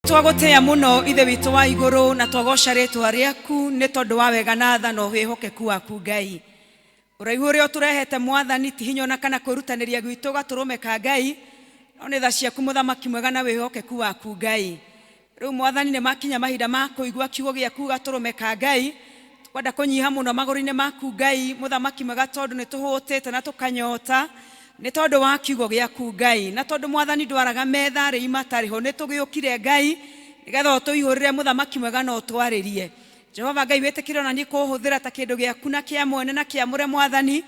Twagũtĩĩa mũno Ithe witũ wa igũrũ na twagoca rĩtwa rĩaku nĩ tondũ wa wega na tha na wĩhokeku waku Ngai. Ũraihu ũrĩa ũtũrehete Mwathani ti hinya ona kana kwĩrutanĩria gwitũ gatũrũme ka Ngai, no nĩ tha ciaku mũthamaki mwega na wĩhokeku waku Ngai. Rĩu Mwathani nĩ makinya mahinda ma kũigua kiugo gĩaku gatũrũme ka Ngai. Twenda kũnyiha mũno magũrũ-inĩ maku Ngai mũthamaki mwega tondũ nĩ tũhũtĩte na tũkanyota nĩ tondũ wa kiugo gĩaku Ngai. Na tondũ Mwathani ndwaraga metha arĩi matarĩ ho, nĩ tũgĩũkire Ngai nĩgetha ũtũihũrĩre mũthamaki mwega na ũtwarĩrie. Jehova Ngai wĩtĩkĩre ona niĩ kũhũthĩra ta kĩndũ gĩaku na kĩa mwene na kĩamũre Mwathani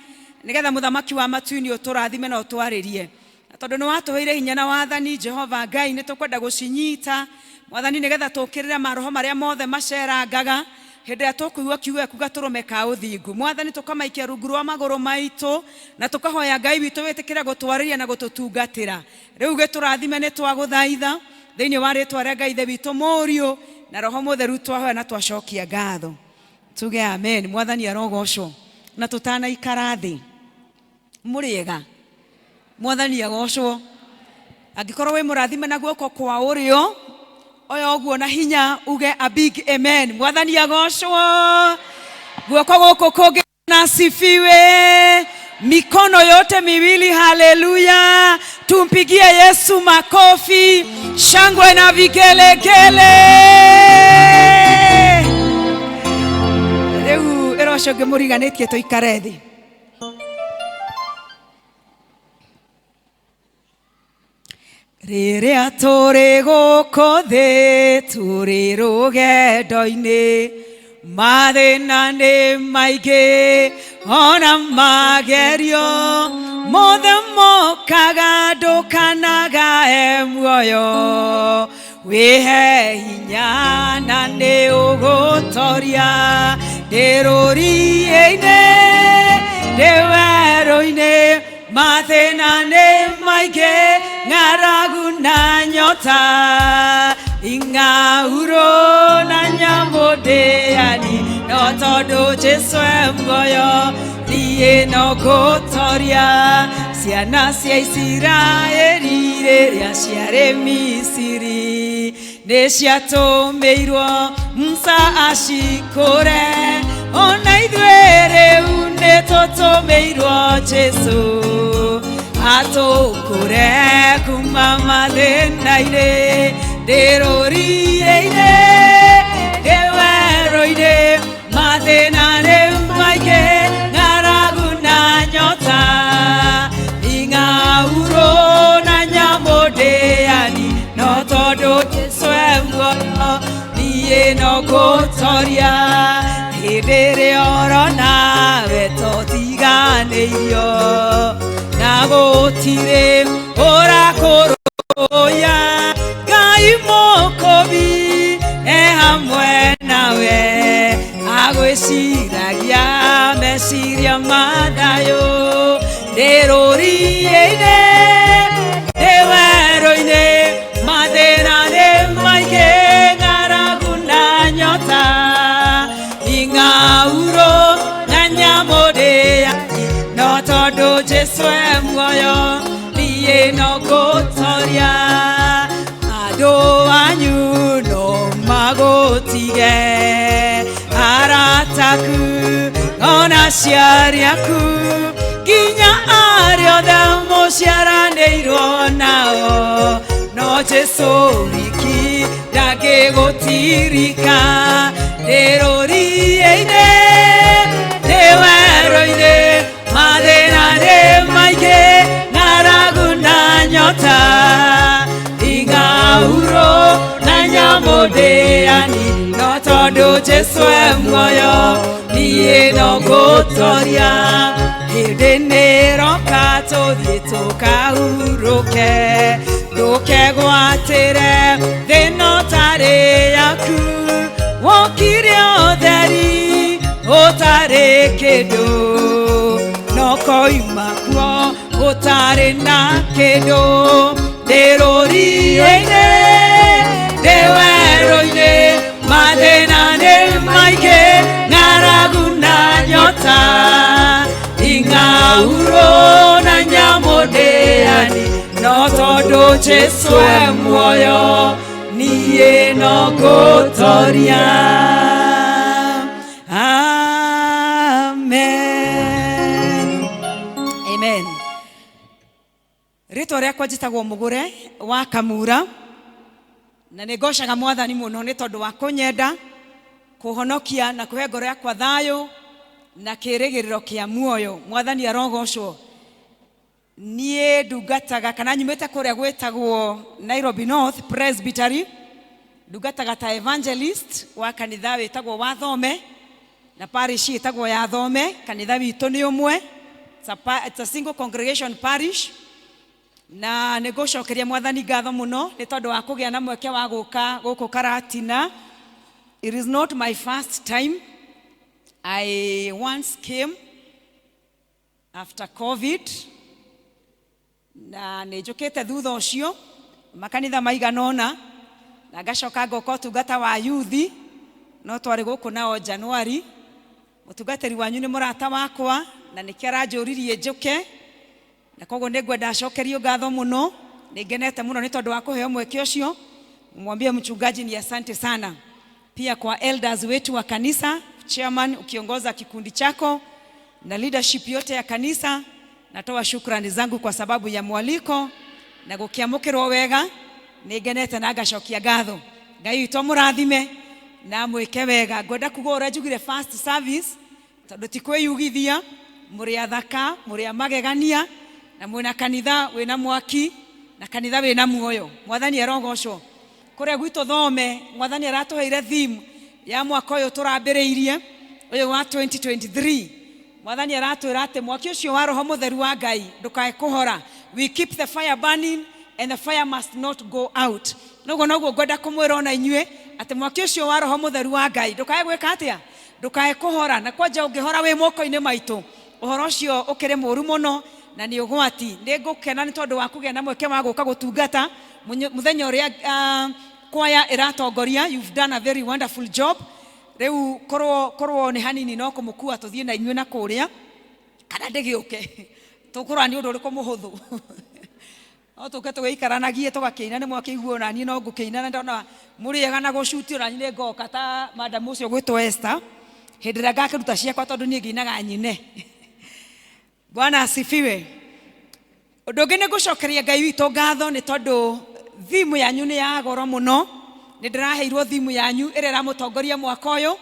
nĩgetha mũthamaki wa matu-inĩ ũtũrathime na ũtwarĩrie. Na tondũ nĩ watũheire hinya na wathani Jehova Ngai nĩ tũkwenda gũcinyita Mwathani nĩgetha tũkĩrĩre maroho marĩa mothe macerangaga hĩndĩ ĩrĩa tũkũigua kiugo gĩaku gatũrũme ka ũthingu Mwathani tũkamaikia rungu rwa magũrũ maitũ na tũkahoya Ngai witũ wĩtĩkĩre gũtwarĩria na gũtũtungatĩra. Rĩu gĩtũrathime nĩ twagũthaitha thĩinĩ wa rĩtwa rĩa Ngai Ithe witũ Mũriũ na Roho Mũtheru twahoya na twacokia ngatho. Tuge amen. Mwathani arogocwo. Na tũtanaikara thĩ mũrĩega Mwathani agocwo. Angĩkorwo wĩ mũrathime na guoko kwa ũrĩo oya ũguo na hinya uge a big amen. Mwathani agocwo. Guoko gũkũ kũngĩ na sifiwe. Mikono yote miwili, haleluya! Tumpigie Yesu makofi, shangwe na vigelegele. Rĩu ĩra ũcio ũngĩ mũriganĩtie tũikare thĩ. Rĩrĩa tũrĩ gũkũ thĩ tũrĩ rũgendo-inĩ, mathĩna nĩ maingĩ ona magerio mothe mokaga ndũkanagae muoyo, wĩhe hinya na nĩ ũgũtoria. Ndĩ rũriĩ-inĩ, ndĩ werũ-inĩ, mathĩna nĩ maingĩ, ng'aragu na nyota, ing'aurũ na nyamũ ndĩani, no tondũ Jesũ e muoyo niĩ no ngũtoria. Ciana cia Isiraeli rĩrĩa ciarĩ Misiri nĩ ciatũmĩirwo Musa acikũre, ona ithuĩ rĩu nĩ tũtũmĩirwo Jesũ atũkũre kuma mathĩna-inĩ. Ndĩ rũriĩ-inĩ, ndĩ werũ-inĩ, mathĩna nĩ maingĩ, ng'aragu na nyota, ing'aurũ na nyamũ ndĩani, no tondũ Jesũ e muoyo niĩ no ngũtoria. Hĩndĩ ĩrĩa ũrona we tũtiganĩirio na gũtirĩ ũrakũrũya, Ngai mũkũbi e hamwe nawe, agwĩciragia meciria ma thayũ. Ndĩ rũriĩ-inĩ, ndĩ werũ-inĩ, mathĩna nĩ maingĩ, ng'aragu na nyota, ing'aurũ na nyamũ ndĩani, no tondũ Jesũ e muoyo niĩ no ngũtoria. Andũ anyu no magũtige, arataku ona aciari aku, nginya arĩa othe mũciaranĩirwo nao, no Jesũ wiki ndangĩgũtirika. Ndĩ rũriĩ-inĩ, ndĩ werũ-inĩ, mathĩna nĩ maingĩ, ng'aragu na nyota, ing'aurũ na nyamũ ndĩani, no tondũ Jesũ e muoyo niĩ no ngũtoria. Hĩndĩ nĩ ĩroka tũthiĩ tũkahurũke, ndũkegwatĩre thĩna ũtarĩ yaku, wokire ũtheri ũtarĩ kĩndũ, no koima kuo ũtarĩ na kĩndũ. Ndĩ rũriĩ-inĩ, ndĩ werũ-inĩ, mathĩna nĩ maingĩ, ng'aragu na nyota, ing'aurũ na nyamũ ndĩani, no tondũ Jesũ e muoyo niĩ Niĩ no ngũtoria. Amen. Amen. Rĩtwa rĩakwa njĩtagwo Mũgũre wa Kamura, na nĩ ngocaga Mwathani mũno nĩ tondũ wa kũnyenda, kũhonokia na kũhe ngoro yakwa thayũ na kĩĩrĩgĩrĩro kĩa muoyo. Mwathani arogocwo. Niĩ ndungataga kana nyumĩte kũrĩa gwĩtagwo Nairobi North Presbytery, ndungataga ta evangelist wa kanitha wĩtagwo wa Thome na parish ĩtagwo ya Thome. Kanitha witũ nĩ ũmwe. It's a single congregation parish. Na nĩ ngũcokeria Mwathani ngatho mũno nĩ tondũ wa kũgĩa na mweke wa gũka gũkũ Karatina. It is not my first time. I once came after COVID, na nĩ njũkĩte thutha ũcio makanitha maigana ũna, na ngacoka ngoka ũtungata wa yuthi, no twarĩ gũkũ nao January. Mũtungatĩri wanyu nĩ mũrata wakwa na nĩkĩo aranjũririe njũke, na koguo nĩ ngwenda acokerio ngatho mũno. Nĩ ngenete mũno nĩ tondũ wa kũheo mweke ũcio. Mwambie mchungaji ni asante sana. Pia kwa elders wetu wa kanisa, chairman ukiongoza kikundi chako na leadership yote ya kanisa, natoa shukrani zangu kwa sababu ya mwaliko na gũkĩamũkĩrwo wega. Nĩ ngenete na ngacokia ngatho. Ngai witũ amũrathime na mwĩke wega. Ngwenda kuga ũrĩa njugire first service, tondũ ti kwĩyugithia, mũrĩ athaka, mũrĩ a magegania, na mwĩna kanitha wĩna mwaki na kanitha wĩna muoyo. Mwathani arogocwo. Kũrĩa gwitũ Thome, Mwathani aratũheire theme ya mwaka ũyũ tũrambĩrĩirie, ũyũ wa 2023. Mwathani aratwĩra atĩ mwaki ũcio wa Roho Mũtheru wa Ngai ndũkae kũhora. We keep the fire burning and the fire must not go out. Noguo noguo ngwenda kũmwĩra ona inyuĩ atĩ mwaki ũcio wa Roho Mũtheru wa Ngai ndũkae gwĩka atĩa? Ndũkae kũhora. Na kwanja ũngĩhora wĩ moko-inĩ maitũ, ũhoro ũcio ũkĩrĩ mũru mũno na nĩ ũgwati. Nĩ ngũkena nĩ tondũ wa kũgĩa na mweke wa gũka gũtungata mũthenya ũrĩa kwaya ĩratongoria. You've done a very wonderful job. Rĩu korwo nĩ hanini no kũmũkua tũthiĩ na inyuĩ na kũrĩa, kana ndĩgĩũke tũkũrora nĩ ũndũ ũrĩkũ mũhũthũ. No tũke tũgĩikaranagie tũgakĩina, nĩ mwakĩiguo na niĩ no ngũkĩina, na ndona mũrĩega na gũcuti ona niĩ ngoka ta madam ũcio gwĩtwo Esther hĩndĩ ĩrĩa ngakĩruta ciakwa, tondũ niĩ ngĩinaga nyine. Bwana asifiwe. Ũndũ ũngĩ nĩ ngũcokeria Ngai witũ ngatho nĩ tondũ theme yanyu nĩ ya goro mũno. Nĩ ndĩraheirwo theme yanyu ĩrĩa ĩramũtongoria mwaka ũyũ,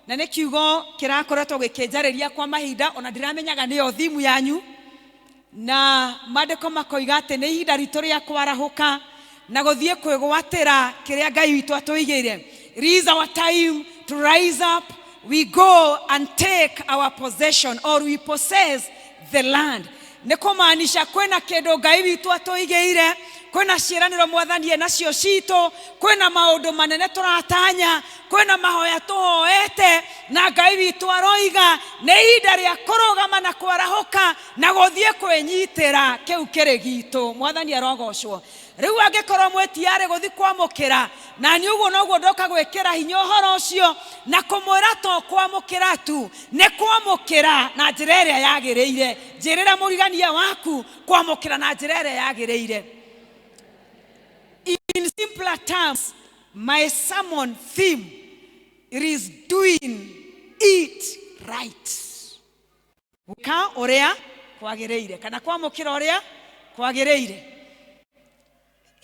na nĩ kiugo kĩrakoretwo gĩkĩnjarĩria kwa mahinda, ona ndiramenyaga nĩyo theme yanyu. Na maandĩko makoiga atĩ nĩ ihinda ritũ rĩa kwarahũka na gũthiĩ kwĩgwatĩra kĩrĩa Ngai witũ atũigĩire. It is our time to rise up. We go and take our possession, or we possess the land. Nĩ kũmaanisha kwĩna kĩndũ Ngai witũ atũigĩire, kwĩna ciĩranĩro Mwathani enacio citũ, kwĩna maũndũ manene tũratanya, kwĩna mahoya tũhoete, na Ngai witũ aroiga nĩ ihinda rĩa kũrũgama na kwarahũka na gũthiĩ kwĩnyitĩra kĩu kĩrĩ gitũ. Mwathani arogocwo. Rĩu angĩkorwo mwĩtiarĩ gũthiĩ kwamũkĩra, na niĩ ũguo noguo ndoka gwĩkĩra hinya ũhoro ũcio na kũmwĩra to kwamũkĩra tu, nĩ kwamũkĩra na njĩra ĩrĩa yagĩrĩire. Njĩrĩra mũrigania waku kwamũkĩra na njĩra ĩrĩa yagĩrĩire. In simpler terms, my sermon theme, it is doing it right. Gwĩka ũrĩa kwagĩrĩire kana kwamũkĩra ũrĩa kwagĩrĩire.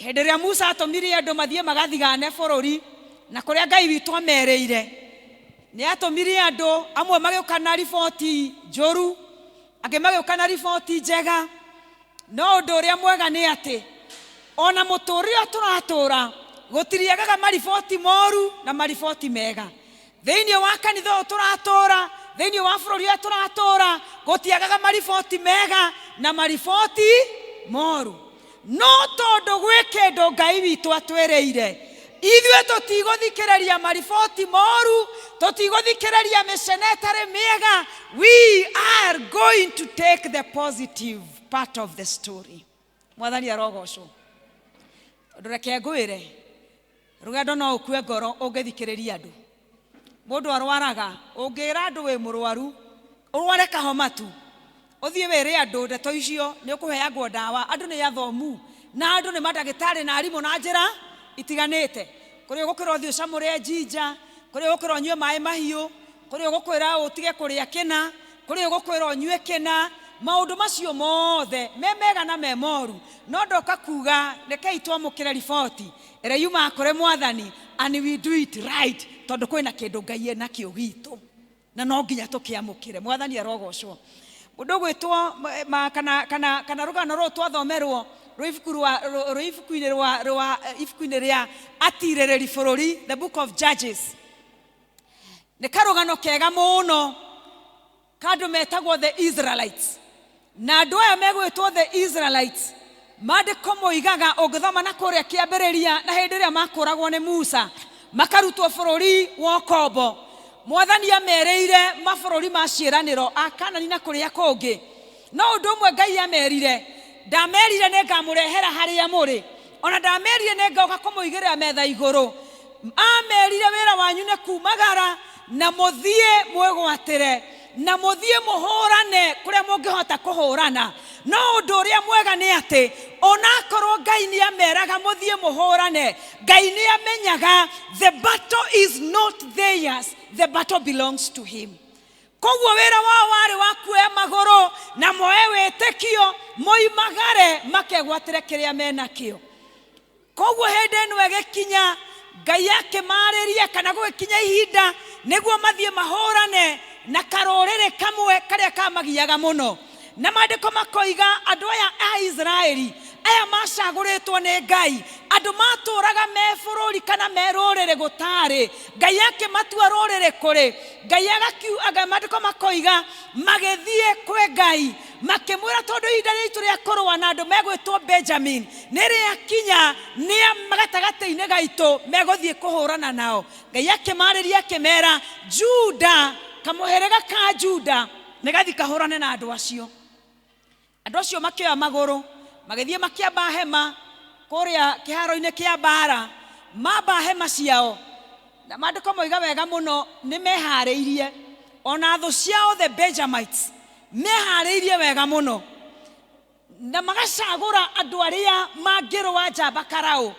Hĩndĩ ĩrĩa Musa atũmire andũ mathiĩ magathigane bũrũri na kũrĩa Ngai witũ amerĩire, nĩ atũmire andũ amwe magĩũka na riboti njũru, angĩ magĩũka na riboti njega. No ũndũ ũrĩa mwega nĩ atĩ ona mũtũrĩre ũrĩa tũratũra gũtiriagaga mariboti moru na mariboti mega. Thĩinĩ wa kanitha ũyũ tũratũra, thĩinĩ wa bũrũri ũrĩa tũratũra, gũtiagaga mariboti mega na mariboti moru. No tondũ gwĩ kĩndũ Ngai witũ atwĩrĩire, ithuĩ tũtigũthikĩrĩria mariboti moru, tũtigũthikĩrĩria mĩcene ĩtarĩ mĩega. We are going to take the positive part of the story. Mwathani arogocwo. Tondũ reke ngwĩre, rũgendo no ũkue ngoro ũngĩthikĩrĩria andũ. Mũndũ arwaraga, ũngĩra andũ wĩ mũrwaru, ũrware kahoma tu, ũthiĩ wĩre andũ ndeto icio, nĩ ũkũheagwo ndawa. Andũ nĩ athomu, na andũ nĩ mandagĩtarĩ na arimũ na njĩra itiganĩte. Kũrĩ ũgũkwĩra ũthiĩ ũcamũre njinja, kũrĩ ũgũkwĩra ũnyue maĩ mahiũ, kũrĩ ũgũkwĩra ũtige kũrĩa kĩna, kũrĩ ũgũkwĩra ũnyue kĩna. Maũndũ macio mothe me mega na me moru, no ndoka kuga rekei twamũkĩre riboti ĩrĩa yumaga kũrĩ Mwathani, and we do it right, tondũ kwĩna kĩndũ Ngai enakĩo gitũ na no nginya tũkĩamũkĩre. Mwathani arogocwo. Mũndũ ũgwĩtwo kana kana kana rũgano rũrũ twathomerwo rwĩ ibuku rwa rwĩ ibuku-inĩ rwa rwa ibuku-inĩ rĩa Atirĩrĩri Bũrũri, the Book of Judges, nĩ karũgano kega mũno ka andũ metagwo the Israelites. Na andũ aya megwĩtwo the Israelites, maandĩko moigaga ũngĩthoma na kũrĩa kĩambĩrĩria na hĩndĩ ĩrĩa makũragwo nĩ Musa makarutwo bũrũri wa ũkombo, Mwathani amerĩire mabũrũri ma ciĩranĩro a Kanani na kũrĩa kũngĩ. No ũndũ ũmwe Ngai amerire, ndamerire nĩ ngamũrehera harĩa mũrĩ, ona ndamerire nĩ ngoka kũmũigĩrĩra metha igũrũ. Amerire wĩra wanyu nĩ kumagara na mũthiĩ mwĩgwatĩre na mũthiĩ mũhũrane kũrĩa mũngĩhota kũhũrana. No ũndũ ũrĩa mwega nĩ atĩ onakorwo Ngai nĩ ameraga mũthiĩ mũhũrane, Ngai nĩ amenyaga the battle is not theirs, the battle belongs to him. Koguo wĩra wao warĩ wa kuoya magũrũ na moe wĩtĩkio, moimagare makegwatĩre kĩrĩa menakĩo. Koguo hĩndĩ ĩno ĩgĩkinya, Ngai akĩmarĩria kana gũgĩkinya ihinda nĩguo mathiĩ mahũrane na karũrĩrĩ kamwe karĩa kamagiaga mũno. Na maandĩko makoiga andũ aya a Israeli, aya macagũrĩtwo nĩ Ngai, andũ matũraga me bũrũri kana me rũrĩrĩ gũtarĩ, Ngai akĩmatua rũrĩrĩ kũrĩ Ngai agakiuga, maandĩko makoiga magĩthiĩ kwĩ Ngai makĩmwĩra tondũ ihinda rĩitũ rĩa kũrũa na andũ megwĩtwo Benjamin nĩ rĩakinya, nĩ gatagatĩ-inĩ gaitũ megũthiĩ kũhũrana nao. Ngai akĩmarĩria akĩmera Juda, kamũhĩrĩga ka Juda nĩ gathi kahũrane na andũ acio. Andũ acio makĩoya magũrũ magĩthiĩ makĩamba hema kũrĩa kĩharo-inĩ kĩa mbara. Mamba hema ciao, na maandĩko moiga wega mũno nĩ meharĩirie, ona thũ ciao the Benjamites meharĩirie wega mũno, na magacagũra andũ arĩa mangĩrũa njamba karaũ,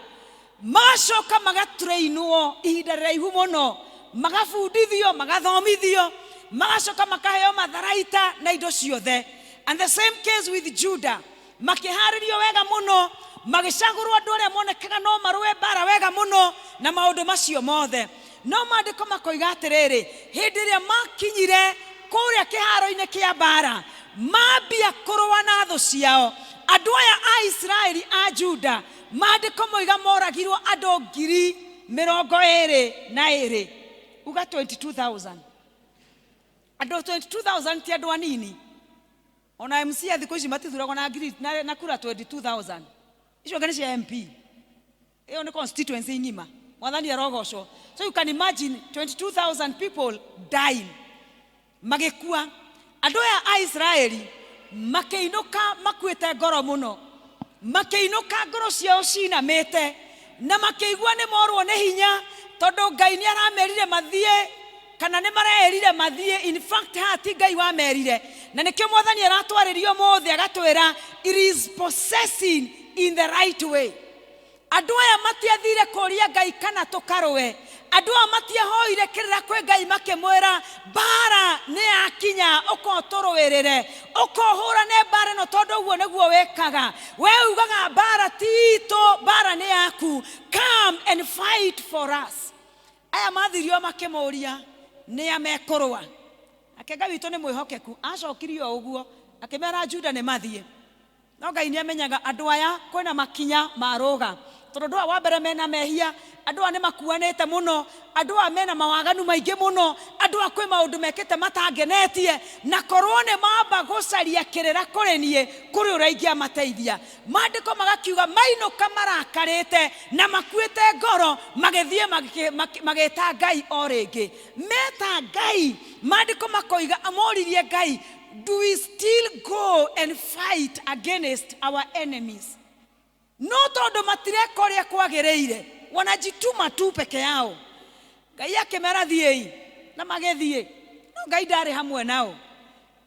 magacoka magatrainwo ihinda rĩraihu mũno, magabundithio, magathomithio, magacoka makaheo matharaita na indo ciothe. And the same case with Judah, makĩharĩrio wega mũno, magĩcagũrwo andũ arĩa monekaga no marũe mbara wega mũno na maũndũ macio mothe. No maandĩko makoiga atĩrĩrĩ, hĩndĩ ĩrĩa makinyire kũrĩa kĩharo-inĩ kĩa mbara, mambia kũrũa na thũ ciao, andũ aya a Israeli a Juda, maandĩko moiga moragirwo andũ 22,000. Uga 22,000. Andũ 22,000 ti andũ anini. Ona MC a thikũ ici matithuragwo na ngiri na kura 22,000. Icio ngĩ nĩ cia MP. Ĩyo nĩ constituency ng'ima. Mwathani arogocwo. So you can imagine 22,000 people dying, magĩkua. Andũ aya a Israeli makĩinũka makuĩte ngoro mũno, makĩinũka ngoro ciao cinamĩte, na makĩigua nĩ morwo nĩ hinya, tondũ Ngai nĩ aramerire mathiĩ kana nĩ mareerire mathiĩ. In fact, haha ti Ngai wamerire, na nĩkĩo Mwathani aratwarĩria ũmũthĩ agatwĩra it is possessing in the right way. Andũ aya matiathire kũria Ngai kana tũkarũe. Andũ aya matiahoire kĩrĩra kwĩ Ngai makĩmwĩra mbara nĩ yakinya, ũka ũtũrũĩrĩre, ũka ũhũrane mbara ĩno, tondũ ũguo nĩguo wĩkaga. We ugaga mbara ti itũ, mbara nĩ yaku, come and fight for us. Aya mathirio makĩmũria nĩa mekũrũa. Nake Ngai witũ nĩ mwĩhokeku, acokirie o ũguo akĩmera Juda nĩ mathiĩ. No Ngai nĩ amenyaga andũ aya kwĩna makinya marũga, tondũ andũ aya wa mbere mena mehia, andũ aya nĩ makuanĩte mũno, andũ aya mena mawaganu maingĩ mũno, andũ aya kwĩ maũndũ mekĩte matangenetie, na korwo nĩ mamba gũcaria kĩrĩra kũrĩ niĩ, kũrĩ ũrĩa ingĩamateithia. Maandĩko magakiuga mainũka marakarĩte na makuĩte ngoro, magĩthiĩ magĩta Ngai o rĩngĩ. Meta Ngai, maandĩko makoiga moririe Ngai, do we still go and fight against our enemies? No tondũ matireka ũrĩa kwagĩrĩire, wanajituma tu peke yao. Ngai akĩmera thiĩi, na magĩthiĩ, no Ngai ndarĩ hamwe nao.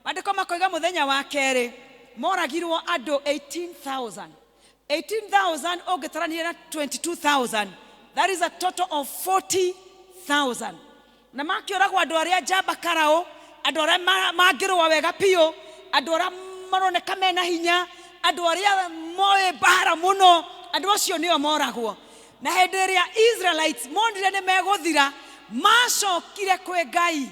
Maandĩko makoiga mũthenya wa kerĩ moragirwo andũ 18,000. 18,000 ũngĩtarania na 22,000 That is a total of 40,000. Na makĩũragwo andũ arĩa njamba karaũ, andũ arĩa mangĩrũa wega biũ, andũ arĩa maroneka mena hinya, andũ arĩa moĩ mbara mũno, andũ acio nĩo moragwo. Na hĩndĩ ĩrĩa Israelites monire nĩ megũthira, macokire kwĩ Ngai,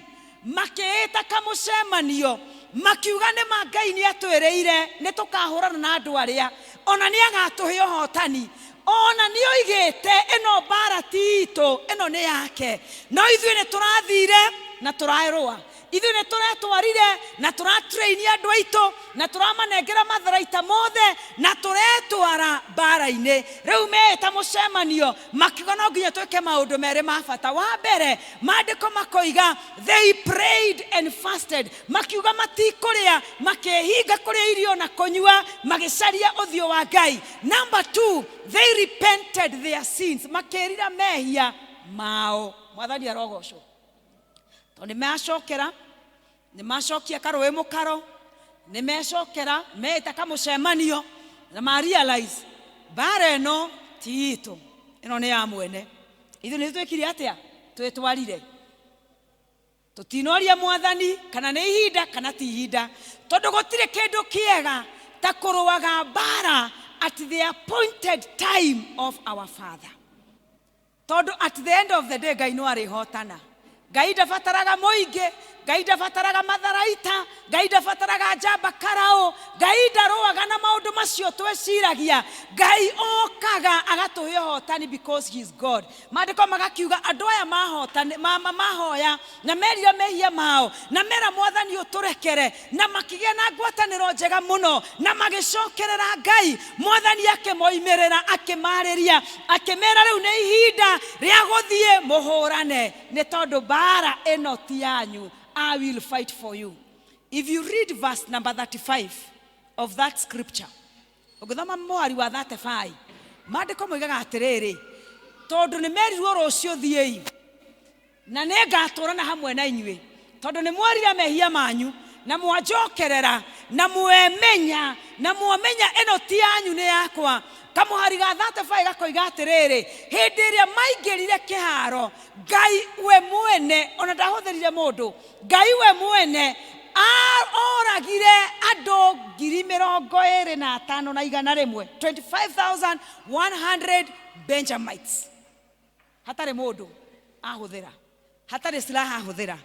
makĩĩta kamũcemanio, makiuga nĩ ma Ngai nĩ atwĩrĩire nĩ tũkahũrana na andũ arĩa, ona nĩ agatũhe ũhotani, ona nĩ oigĩte ĩno mbara ti itũ, ĩno nĩ yake, no ithuĩ nĩ tũrathire na tũrarũa, ithuĩ nĩ tũretwarire na tũratraini andũ aitũ na tũramanengera matharaita mothe na tũretwara mbara-inĩ. Rĩu meĩta mũcemanio makiuga no nginya twĩke maũndũ merĩ ma bata. Wa mbere, maandĩko makoiga they prayed and fasted, makiuga matikũrĩa, makĩhinga kũrĩa irio na kũnyua, magĩcaria ũthiũ wa Ngai. Number 2, they repented their sins, makĩrira mehia mao. Mwathani arogocwo. Tondũ nĩ macokera, nĩ macokia karũĩ mũkaro, nĩ mecokera, meĩta kamũcemanio na ma realize mbara ĩno ti itũ, ĩno nĩ ya mwene. Ithuĩ nĩ twĩkire atĩa? Twĩtwarire. Tũtinoria mwathani kana nĩ ihinda kana ti ihinda, tondũ gũtirĩ kĩndũ kĩega ta kũrũaga mbara at the appointed time of our Father. Tondũ at the end of the day Ngai no arĩhotana. Ngai ndabataraga mũingĩ, Ngai ndabataraga matharaita, Ngai ndabataraga njamba karaũ, Ngai ndarũaga na maũndũ macio twĩciragia. Ngai okaga agatũhe ũhotani because he is God. Maandĩko magakiuga andũ aya mahoya na merira mehia mao na mera mwathani ũtũrekere, na makĩgĩa na ngwatanĩro njega mũno na magĩcokerera Ngai. Mwathani akĩmoimĩrĩra, akĩmarĩria, akĩmera rĩu nĩ ihinda rĩa gũthiĩ mũhũrane, nĩ tondũ mbara ĩno ti yanyu. I will fight for you. If you read verse number 35 of that scripture, ũngĩthoma mũhari wa 35, maandĩko moigaga atĩrĩrĩ, tondũ nĩ merirwo rũciũ thiĩi na nĩ ngatũrana hamwe na inyuĩ, tondũ nĩ mwerira mehia manyu na mwanjokerera na mwemenya na mwamenya ĩno ti yanyu nĩ yakwa. Kamũhari ga 35 gakoiga atĩrĩrĩ, hĩndĩ ĩrĩa maingĩrire kĩharo, Ngai we mwene, ona ndahũthĩrire mũndũ, Ngai we mwene oragire andũ ngiri mĩrongo ĩrĩ na atano na igana rĩmwe, 25,100 Benjamites. Hatarĩ mũndũ ahũthĩra, hatarĩ silaha ahũthĩra,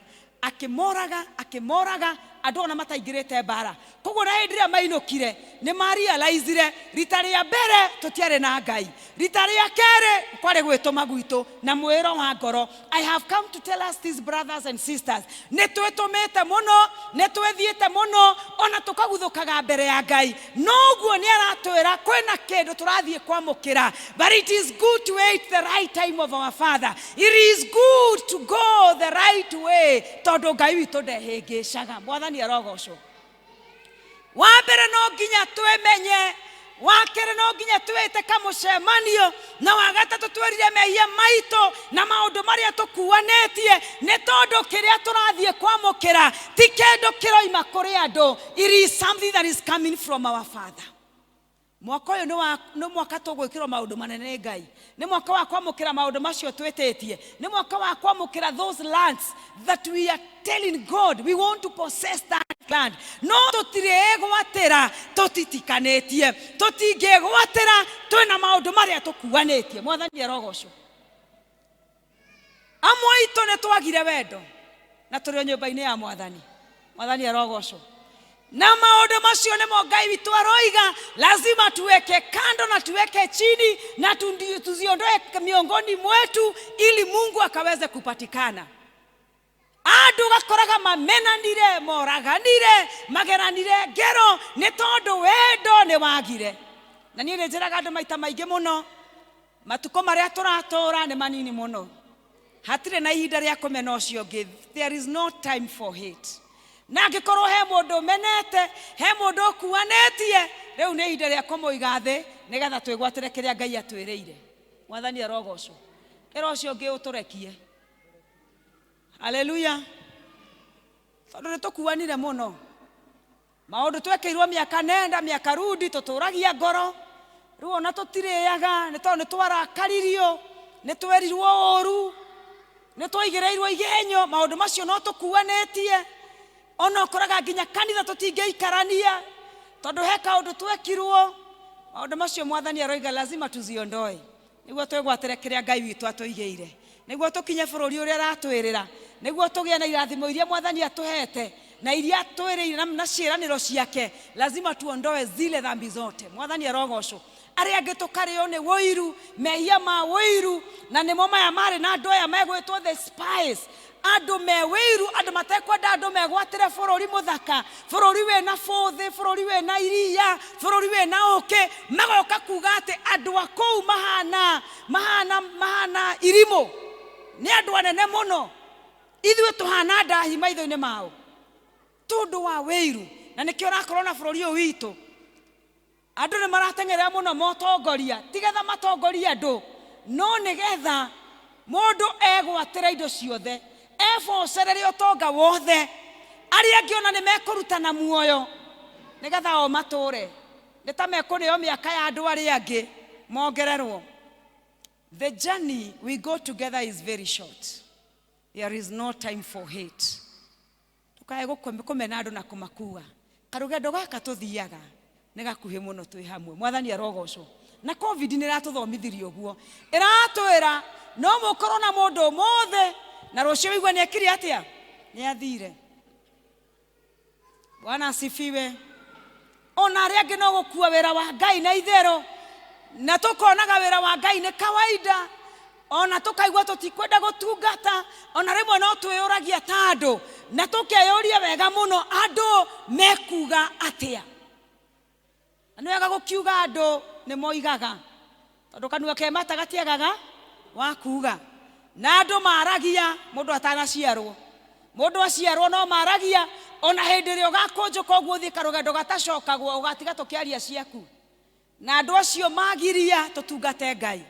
akĩmoraga, akĩmoraga andũ ona mataingĩrĩte mbara. Koguo na hĩndĩ ĩrĩa mainũkire nĩ marealizire rita rĩa mbere tũtiarĩ na Ngai, rita rĩa kerĩ kwarĩ gwĩtũma gwitũ na mwĩro wa ngoro. I have come to tell us these brothers and sisters, nĩ twĩtũmĩte mũno, nĩ twĩthiĩte mũno, ona tũkaguthũkaga mbere ya Ngai. Noguo nĩ aratwĩra kwĩna kĩndũ tũrathiĩ kwamũkĩra, but it is good to wait the right time of our Father. It is good to go the right way, tondũ Ngai witũ ndehĩngĩcaga. Mwathani arogocwo. Wa mbere no nginya twĩmenye, wa kerĩ no nginya twĩte kamũcemanio, na wa gatatũ twĩrire mehia maitũ na maũndũ marĩa tũkuanĩtie, nĩ tondũ kĩrĩa tũrathiĩ kwamũkĩra ti kĩndũ kĩroima kũrĩ andũ. It is something that is coming from our Father. Mwaka ũyũ nĩ mwaka tũgwĩkĩrwo maũndũ manene nĩ Ngai, nĩ mwaka wa kwamũkĩra maũndũ macio twĩtĩtie, nĩ mwaka wa kwamũkĩra those lands that we are telling God we want to possess that land. No tũtirĩgwatĩra tũtitikanĩtie, tũtingĩgwatĩra twĩna maũndũ marĩa tũkuanĩtie. Mwathani arogocwo. Amwe aitũ nĩ twagire wendo na tũrĩ o nyũmba-inĩ ya Mwathani. Mwathani arogocwo. Na maũndũ macio nĩmo Ngai witũ aroiga lazima tuweke kando na tuweke chini na tuziondoe miongoni mwetu ili Mungu akaweze kupatikana. Andũ gakoraga mamenanire, moraganire, mageranire ngero nĩ tondũ wendo nĩ wagire. Na niĩ nĩ njĩraga andũ maita maingĩ mũno, matukũ marĩa tũratũra nĩ manini mũno, hatirĩ na ihinda rĩa kũmena ũcio ũngĩ. There is no time for hate. Na angĩkorwo he mũndũ ũmenete, he mũndũ ũkuanĩtie, rĩu nĩ ihinda rĩa kũmũiga thĩ nĩgetha twĩgwatĩre kĩrĩa Ngai atwĩrĩire. Mwathani arogocwo. Ĩra ũcio ũngĩ ũtũrekie. Haleluya. Tondũ nĩ tũkuanire mũno, maũndũ twekĩirwo mĩaka nenda mĩaka rudi, tũtũragia ngoro rĩu ona tũtirĩaga nĩ tondũ nĩ twarakaririo. Nĩ twerirwo ũru, nĩ twaigĩrĩirwo igenyo, maũndũ macio no tũkuanĩtie. Ona ũkoraga nginya kanitha tũtingĩikarania tondũ he kaũndũ twekirwo. Maũndũ macio Mwathani aroiga lazima tuziondoe nĩguo twĩgwatĩre kĩrĩa Ngai witũ atũigĩire, nĩguo tũkinye bũrũri ũrĩa aratwĩrĩra, nĩguo tũgĩe na irathimo iria Mwathani atũhete na iria atwĩrĩire na ciĩranĩro ciake. Lazima tuondoe zile dhambi zote. Mwathani arogocwo. Arĩa angĩ tũkarĩo nĩ wũiru, mehia ma wũiru, na nĩmo maya marĩ na andũ aya megwĩtwo the spies, andũ me wĩiru, andũ matekwenda andũ megwatĩre bũrũri mũthaka, bũrũri wĩna bũthĩ, bũrũri wĩna iria, bũrũri wĩna ũkĩ. Magoka kuga atĩ andũ a kũu mahana mahana mahana irimũ, nĩ andũ anene mũno, ithuĩ tũhana ndahi maitho-inĩ mao, tondũ wa wĩiru. Na nĩkĩo ũrakorwo na bũrũri ũyũ witũ andũ nĩ marateng'erera mũno motongoria, tigetha matongorie andũ, no nĩgetha mũndũ egwatĩra indo ciothe, ebocerere ũtonga wothe. Arĩa angĩ ona nĩ mekũrutana muoyo nĩgetha o matũre, nĩ ta mekũneo mĩaka ya andũ arĩa angĩ mongererwo. The journey we go together is very short. There is no time for hate. Tukae kũmena andũ na kũmakua. Karũgendo gaka tũthiaga nĩ gakuhĩ mũno twĩ hamwe. Mwathani arogocwo. Na COVID nĩ ĩratũthomithirie ũguo, ĩratwĩra no mũkorwo na mũndũ ũmũthĩ na rũciũ wĩigua nĩ ekire atĩa, nĩ athire. Bwana asifiwe. Ona arĩa angĩ no gũkua wĩra wa Ngai na itherũ, na tũkonaga wĩra wa Ngai nĩ kawaida, ona tũkaigua tũtikwenda gũtungata. Ona rĩmwe no twĩyũragia ta andũ, na tũkeyũria wega mũno, andũ mekuga atĩa? Na nĩ wega gũkiuga andũ nĩ moigaga, tondũ kanua ke mata gatiagaga wa kuga. Na andũ maragia mũndũ atanaciarwo, mũndũ aciarwo no maragia, ona hĩndĩ ĩrĩa ũgakũnjũka ũguo ũthiĩ karũgendo gatacokagwo, ũgatiga tũkĩaria ciaku. Na andũ acio magiria tũtungate Ngai.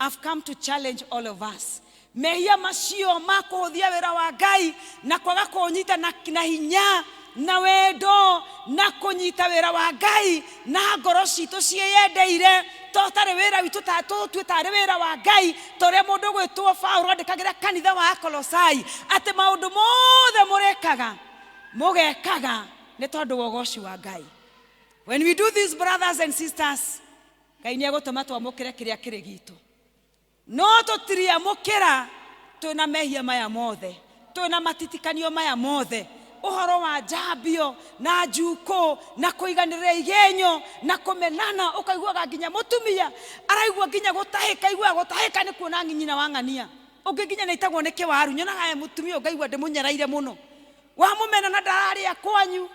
I've come to challenge all of us. Mehia macio ma kũhũthia wĩra wa Ngai na kwaga kũũnyita na hinya na wendo na kũnyita wĩra wa Ngai na ngoro citũ ciĩyendeire, to tarĩ wĩra witũ, ta tũtue tarĩ wĩra wa Ngai, ta ũrĩa mũndũ gwĩtwo Paũlũ andĩkagĩra kanitha wa Akolosai atĩ maũndũ mothe mũrĩkaga mũgekaga nĩ tondũ wa ũgoci wa Ngai. When we do this, brothers and sisters, Ngai nĩ egũtũma twamũkĩre kĩrĩa kĩrĩ gitũ. No tũtiriamũkĩra twĩna mehia maya mothe, twĩna matitikanio maya mothe, ũhoro wa njambio na njukũ na kũiganĩrĩra igenyo na kũmenana. Ũkaiguaga nginya mũtumia araigua nginya gũtahĩka, aiguaga gũtahĩka nĩ kuona nyina wa ng'ania ũngĩ, nginya nĩ itagwo nĩ kĩwaru. Nyonaga e mũtumia ũngaigua ndĩmũnyereire mũno, wamũmena na ndararĩa kwanyu,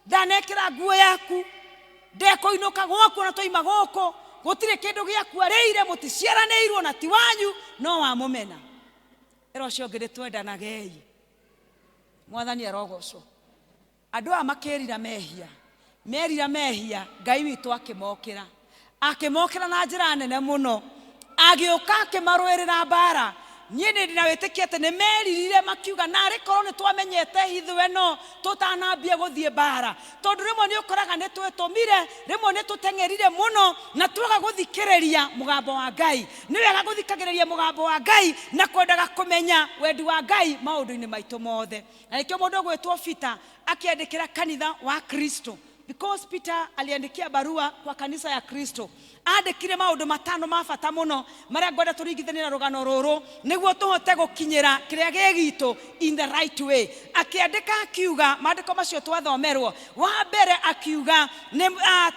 ndanekĩra nguo yaku, ndekũinũka gwaku, ona twaima gũkũ gũtirĩ kĩndũ gĩaku arĩire, mũticiaranĩirwo na ti wanyu, no wamũmena. Ĩra ũcio ũngĩ, nĩ twendanagei. Mwathani arogocwo. Andũ aya makĩrira mehia, merira mehia, Ngai witũ akĩmokĩra, akĩmokĩra na njĩra nene mũno, agĩũka akĩmarũĩrĩra mbara. Niĩ nĩ ndĩna wĩtĩkio atĩ nĩ meririre makiuga, narĩ korwo nĩ twamenyete hitho ĩno tũtanambia gũthiĩ mbara. Tondũ rĩmwe nĩ ũkoraga nĩ twĩtũmire, rĩmwe nĩ tũteng'erire mũno na twaga gũthikĩrĩria mũgambo wa Ngai. Nĩ wega gũthikagĩrĩria mũgambo wa Ngai na kwendaga kũmenya wendi wa Ngai maũndũ-inĩ maitũ mothe. Na nĩkĩo mũndũ ũgwĩtwo Peter akĩandĩkĩra kanitha wa Kristo, because Peter aliandikia barua kwa kanisa ya Kristo, andĩkire maũndũ matano ma bata mũno marĩa ngwenda tũringithanie na rũgano rũrũ nĩguo tũhote gũkinyĩra kĩrĩa gĩ gitũ in the right way. Akĩandĩka akiuga, maandĩko macio twathomerwo, wa mbere akiuga nĩ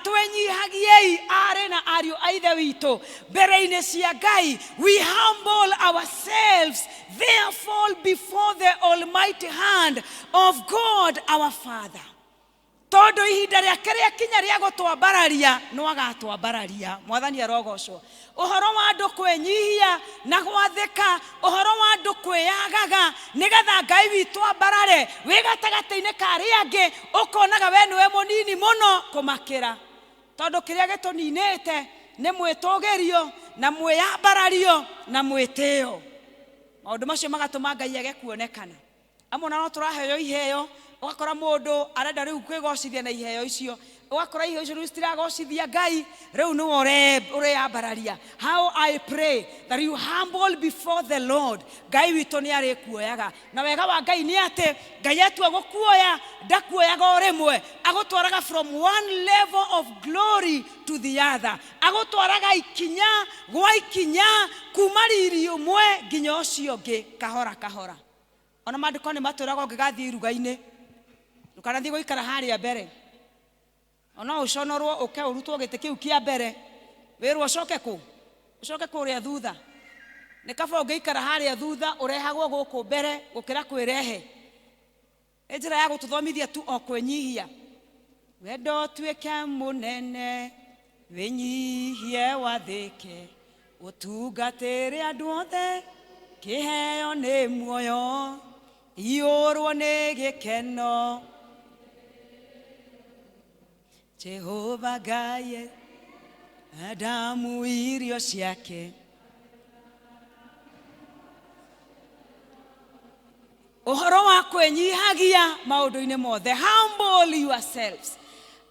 twenyihagiei arĩ na ariũ a ithe witũ mbere-inĩ cia Ngai. We humble ourselves therefore before the almighty hand of God our Father, tondũ ihinda rĩake rĩakinya rĩa gũtwambararia no agatwambararia. Mwathani arogocwo. Ũhoro wa andũ kwĩnyihia na gwathĩka, ũhoro wa andũ kwĩyagaga nĩgetha Ngai witũ ambarare, wĩ gatagatĩ-inĩ ka arĩa angĩ ũkonaga we nĩwe mũnini mũno kũmakĩra, tondũ kĩrĩa gĩtũninĩte nĩ mwĩtũgĩrio na mwĩyambarario na mwĩtĩo. Maũndũ macio magatũma Ngai age kuonekana. Amwe ona no tũraheo iheo, Ũgakora mũndũ arenda rĩu kwĩgocithia na iheo icio, ũgakora iheo icio rĩu citiragocithia Ngai, rĩu nĩwe ũreyambararia. How I pray that you humble before the Lord. Ngai witũ nĩ arĩkuoyaga, na wega wa Ngai nĩ atĩ Ngai atua gũkuoya ndakuoyaga o rĩmwe, agũtwaraga from one level of glory to the other, agũtwaraga ikinya gwa ikinya kuma riri ũmwe nginya ũcio ũngĩ, kahora kahora. Ona maandĩko nĩ matwĩraga ũngĩgathiĩ iruga-inĩ ndũkanathiĩ gũikara harĩa mbere, ona ũconorwo ũke ũrutwo gĩtĩ kĩu kĩa mbere, wĩrwo ũcoke kũ ũcoke kũrĩa thutha. Nĩ kaba ũngĩikara harĩa thutha ũrehagwo gũkũ mbere gũkĩra kwĩrehe. Nĩ njĩra ya gũtũthomithia tu o kwĩnyihia. Wendo ũtuĩke mũnene, wĩnyihie wathĩke, ũtungatĩre andũ othe, kĩheo nĩ muoyo, iyũrwo nĩ gĩkeno. Jehova Ngai Adamu irio ciake. Ũhoro wa kwĩnyihagia maũndũ-inĩ mothe, humble yourselves.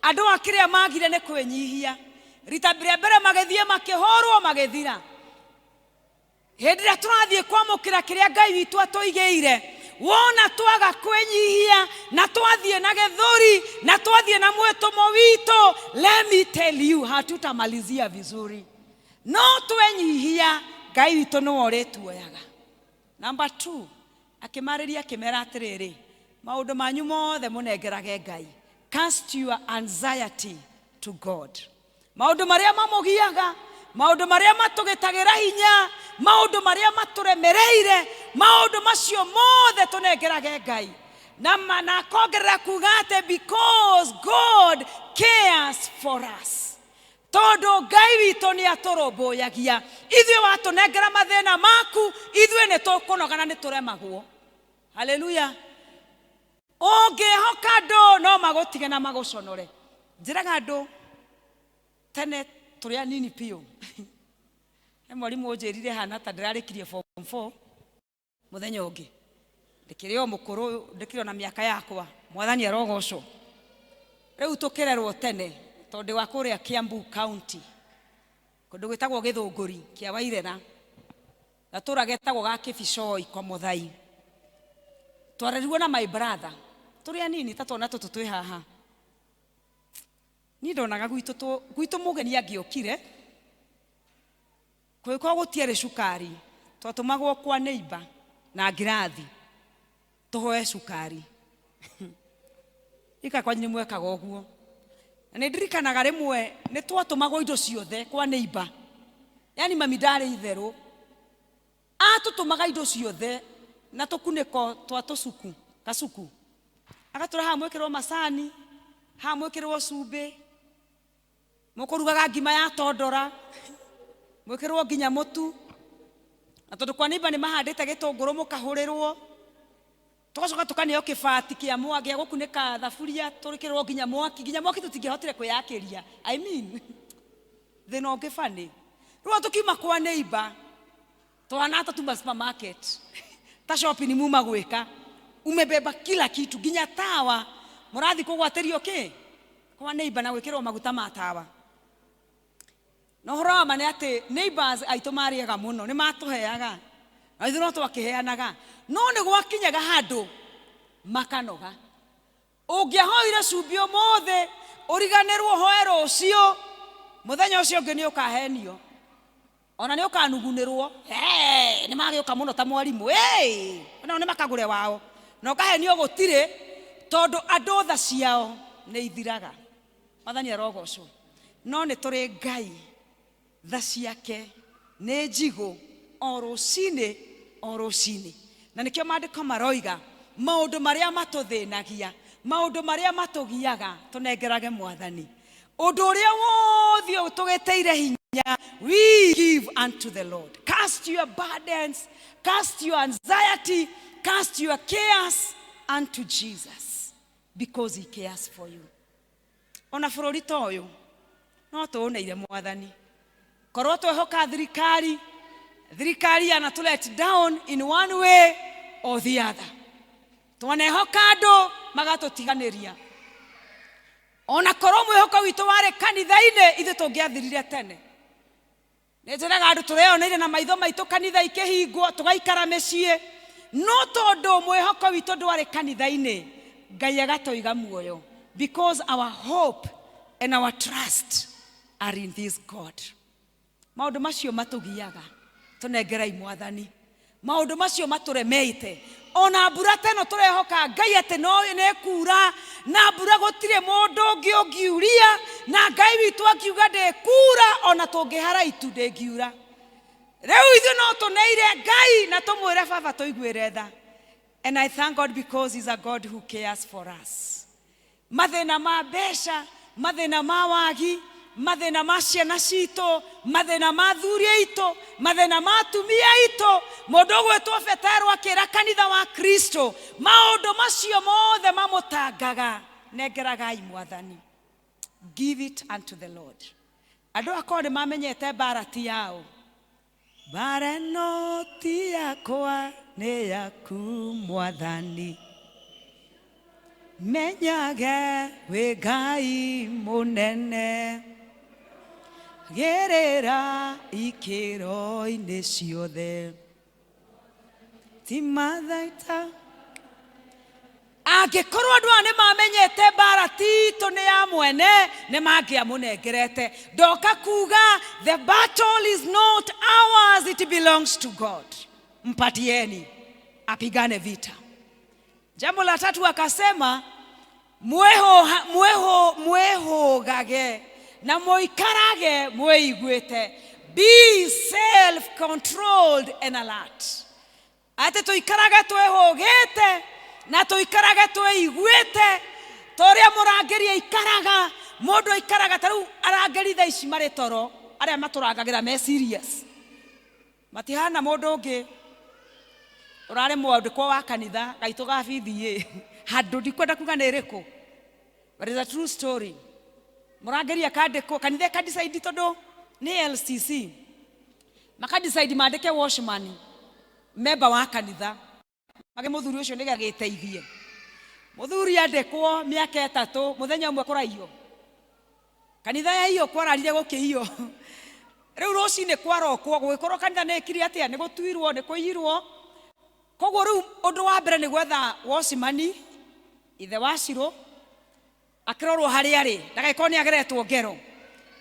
Andũ a kĩrĩa magire nĩ kwĩnyihia. Rita rĩa mbere magĩthiĩ makĩhũrwo magĩthira. Hĩndĩ ĩrĩa tũrathiĩ kwamũkĩra kĩrĩa Ngai witũ atũigĩire, wona twaga kwĩnyihia na twathiĩ na gĩthũri na twathiĩ na mwĩtũmo witũ, let me tell you, hatutamalizia vizuri. No twenyihia, Ngai witũ nĩwe ũrĩtuoyaga. Number 2, akĩmarĩria akĩmera atĩrĩrĩ, maũndũ manyu mothe mũnengerage Ngai. Cast your anxiety to God. Maũndũ marĩa mamũgiaga, maũndũ marĩa matũgĩtagĩra hinya, maũndũ marĩa matũremereire, maũndũ macio mothe tũnengerage Ngai. Na na akongerera kuga atĩ because God cares for us. Tondũ Ngai witũ nĩ atũrũmbũyagia. Ithuĩ watũnengera mathĩna maku, ithuĩ nĩ tũkũnoga na nĩ tũremagwo. Haleluya. Ũngĩhoka andũ no magũtige na magũconore. Njĩraga andũ tene tũrĩ anini biũ. He mwarimũ ũnjĩrire hana ta ndĩrarĩkirie form 4 mũthenya ũngĩ. Ndĩkĩrĩ o mũkũrũ, ndĩkĩrĩ o na mĩaka yakwa. Mwathani arogocwo. Rĩu tũkĩrerwo tene tondũ wa kũrĩa Kiambu County, kũndũ gwĩtagwo Gĩthũngũri kĩa Wairera, gatũra getagwo ga Kĩbicoi kwa Mũthai. Twarerirwo na my brother tũrĩ anini ta twana tũtũ twĩ haha. Niĩ ndonaga gwitũ mũgeni angĩokire, kũngĩkorwo gũtiarĩ cukari, twatũmagwo kwa neighbor na ngirathi tũhoe cukari. Ika kwanyu nĩ mwekaga ũguo. Na nĩ ndirikanaga rĩmwe nĩ twatũmagwo indo ciothe kwa neighbor. Yani mami ndarĩ itherũ. Atũtũmaga indo ciothe na tũkunĩko twa tũcuku, kacuku. Agatũra haha mwĩkĩrwo macani, haha mwĩkĩrwo cumbĩ, mũkũrugaga ngima ya tondora, mwĩkĩrwo nginya mũtu. Na tondũ kwa neighbor nĩ mahandĩte gĩtũngũrũ mũkahũrĩrwo, tũgacoka tũkaneo kĩbati kĩa gĩa gũkunĩka thaburia, tũrĩkĩrwo nginya mwaki, nginya mwaki tũtingĩahotire kwĩyakĩria. I mean, thĩna ũngĩ funny. Rĩu tũkiuma kwa neighbor, twana ta tuma supermarket, ta shopping muma gwĩka, umebeba kila kitu nginya tawa, mũrathiĩ kũgwatĩrio kĩ kwa neighbor na gwĩkĩrwo maguta ma tawa. Na ũhoro wa ma nĩ atĩ neighbors aitũ marĩaga mũno, nĩ matũheaga, na ithuĩ no twakĩheanaga, no nĩ gwakinyaga handũ makanoga. Ũngĩahoire cumbĩ ũmũthĩ, ũriganĩrwo ũhoe rũciũ, mũthenya ũcio ũngĩ nĩ ũkahenio. Ona nĩ ũkanugunĩrwo, hey, nĩ magĩũka mũno ta mwarimũ, hey, nao nĩ makagũre wao. Na ũkahenio gũtirĩ, tondũ andũ tha ciao nĩ ithiraga. Mwathani arogocwo. No nĩ tũrĩ Ngai, tha ciake nĩ njigũ o rũcinĩ o rũcinĩ. Na nĩkĩo maandĩko maroiga maũndũ marĩa matũthĩnagia, maũndũ marĩa matũgiaga, tũnengerage Mwathani. Ũndũ ũrĩa wothe ũtũgĩtĩire hinya, we give unto the Lord. Cast your burdens, cast your anxiety, cast your cares unto Jesus, because he cares for you. Ona bũrũri ta ũyũ no tũũneire Mwathani. Korwo twehoka thirikari, thirikari yanatũ let down in one way or the other. Twanehoka andũ magatũtiganĩria. Ona korwo mwĩhoko witũ warĩ kanitha-inĩ, ithuĩ tũngĩathirire tene. Nĩ njĩraga andũ tũreyoneire na maitho maitũ kanitha ikĩhingwo, tũgaikara mĩciĩ. No tondũ mwĩhoko witũ ndwarĩ kanitha-inĩ, Ngai agatũiga muoyo. Because our hope and our trust are in this God. Maũndũ macio matũgiaga, tũnengerei Mwathani. Maũndũ macio matũremeite. Ona mbura ta ĩno tũrehoka Ngai atĩ no nĩkura, na mbura gũtirĩ mũndũ ũngĩ ũngiuria, na Ngai witũ akiuga ndĩkura, ona tũngĩhara itu ndĩngiura. Rĩu ithuĩ no tũneire Ngai na tũmwĩre Baba tũiguĩre tha. And I thank God because he's a God who cares for us. Mathĩna ma mbeca, mathĩna ma wagi, mathĩna ma ciana citũ, mathĩna ma athuri aitũ, mathĩna ma atumia aitũ. Mũndũ ũgwĩtwo Petero akĩra kanitha wa Kristo, maũndũ macio mothe mamũtangaga, nengeragai Mwathani. Give it unto the Lord. Andũ akorwo nĩ mamenyete mbara ti yao. Mbara ĩno ti yakwa, nĩ yaku Mwathani. Menyage wĩ Ngai mũnene, gerera ikĩro-inĩ ciothe, ti mathaita. Angĩkorwo andũ aya nĩ mamenyete mbara titũ nĩ ya mwene, nĩ mangĩamũnengerete. Ndoka kuga the battle is not ours, it belongs to God. Mpatieni apigane vita. Jambo la tatu akasema, mwĩhũgage na mũikarage mwĩiguĩte. Be self-controlled and alert. Atĩ tũikarage twĩhũgĩte na tũikarage twĩiguĩte ta ũrĩa mũrangĩri aikaraga. Mũndũ aikaraga ta rĩu arangĩri thaa ici marĩ toro, arĩa matũrangagĩra me serious. Matihana mũndũ ũngĩ ũrarĩ mwandĩkwo wa kanitha gaitũ ga BDA handũ ndikwenda kuga nĩ ĩrĩkũ, but it's a true story. Mũrangĩri akandĩkwo kanitha ĩkadecide tondũ nĩ LCC, makadecide mandĩke watchman member wa kanitha, mage mũthuri ũcio nĩgetha gĩteithie. Mũthuri andĩkwo mĩaka 3, mũthenya ũmwe kũraiywo kanitha yaiywo, kwararire gũkĩiywo. Rĩu rũcinĩ kwarokwo gũgĩkorwo kanitha nĩ ĩkire atĩa, nĩ gũtuirwo, nĩ kũiyirwo. Koguo rĩu ũndũ wa mbere nĩ gwetha watchman ithe wa Cirũ akĩrorwo harĩa arĩ, ndagagĩkorwo nĩ ageretwo ngero.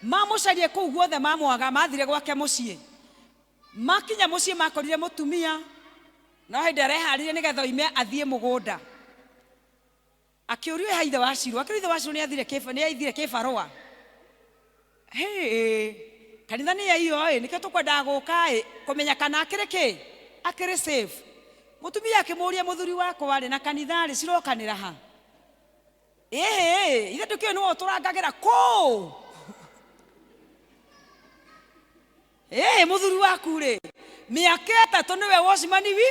Mamũcarie kũu guothe mamwaga, mathire gwake mũciĩ. Makinya mũciĩ makorire mũtumia no hĩndĩ areharĩria nĩgetha oime athiĩ mũgũnda. Akĩũrio ha ithe wa Cirũ, akĩũrio ithe wa Cirũ nĩ athire kĩbarũa. Hĩ, kanitha nĩ yaiywo ĩ, nĩkĩo tũkwendaga gũka ĩ, kũmenya kana akĩrĩ kĩ, akĩrĩ safe. Mũtumia akĩmũria mũthuri wakwa rĩ, na kanitha rĩ, cirokanĩra ha? Ĩhĩ, ithe ndũkĩũĩ nĩwe ũtũrangagĩra kũ? Ĩhĩ, mũthuri waku rĩ, mĩaka 3 nĩwe watchman wi?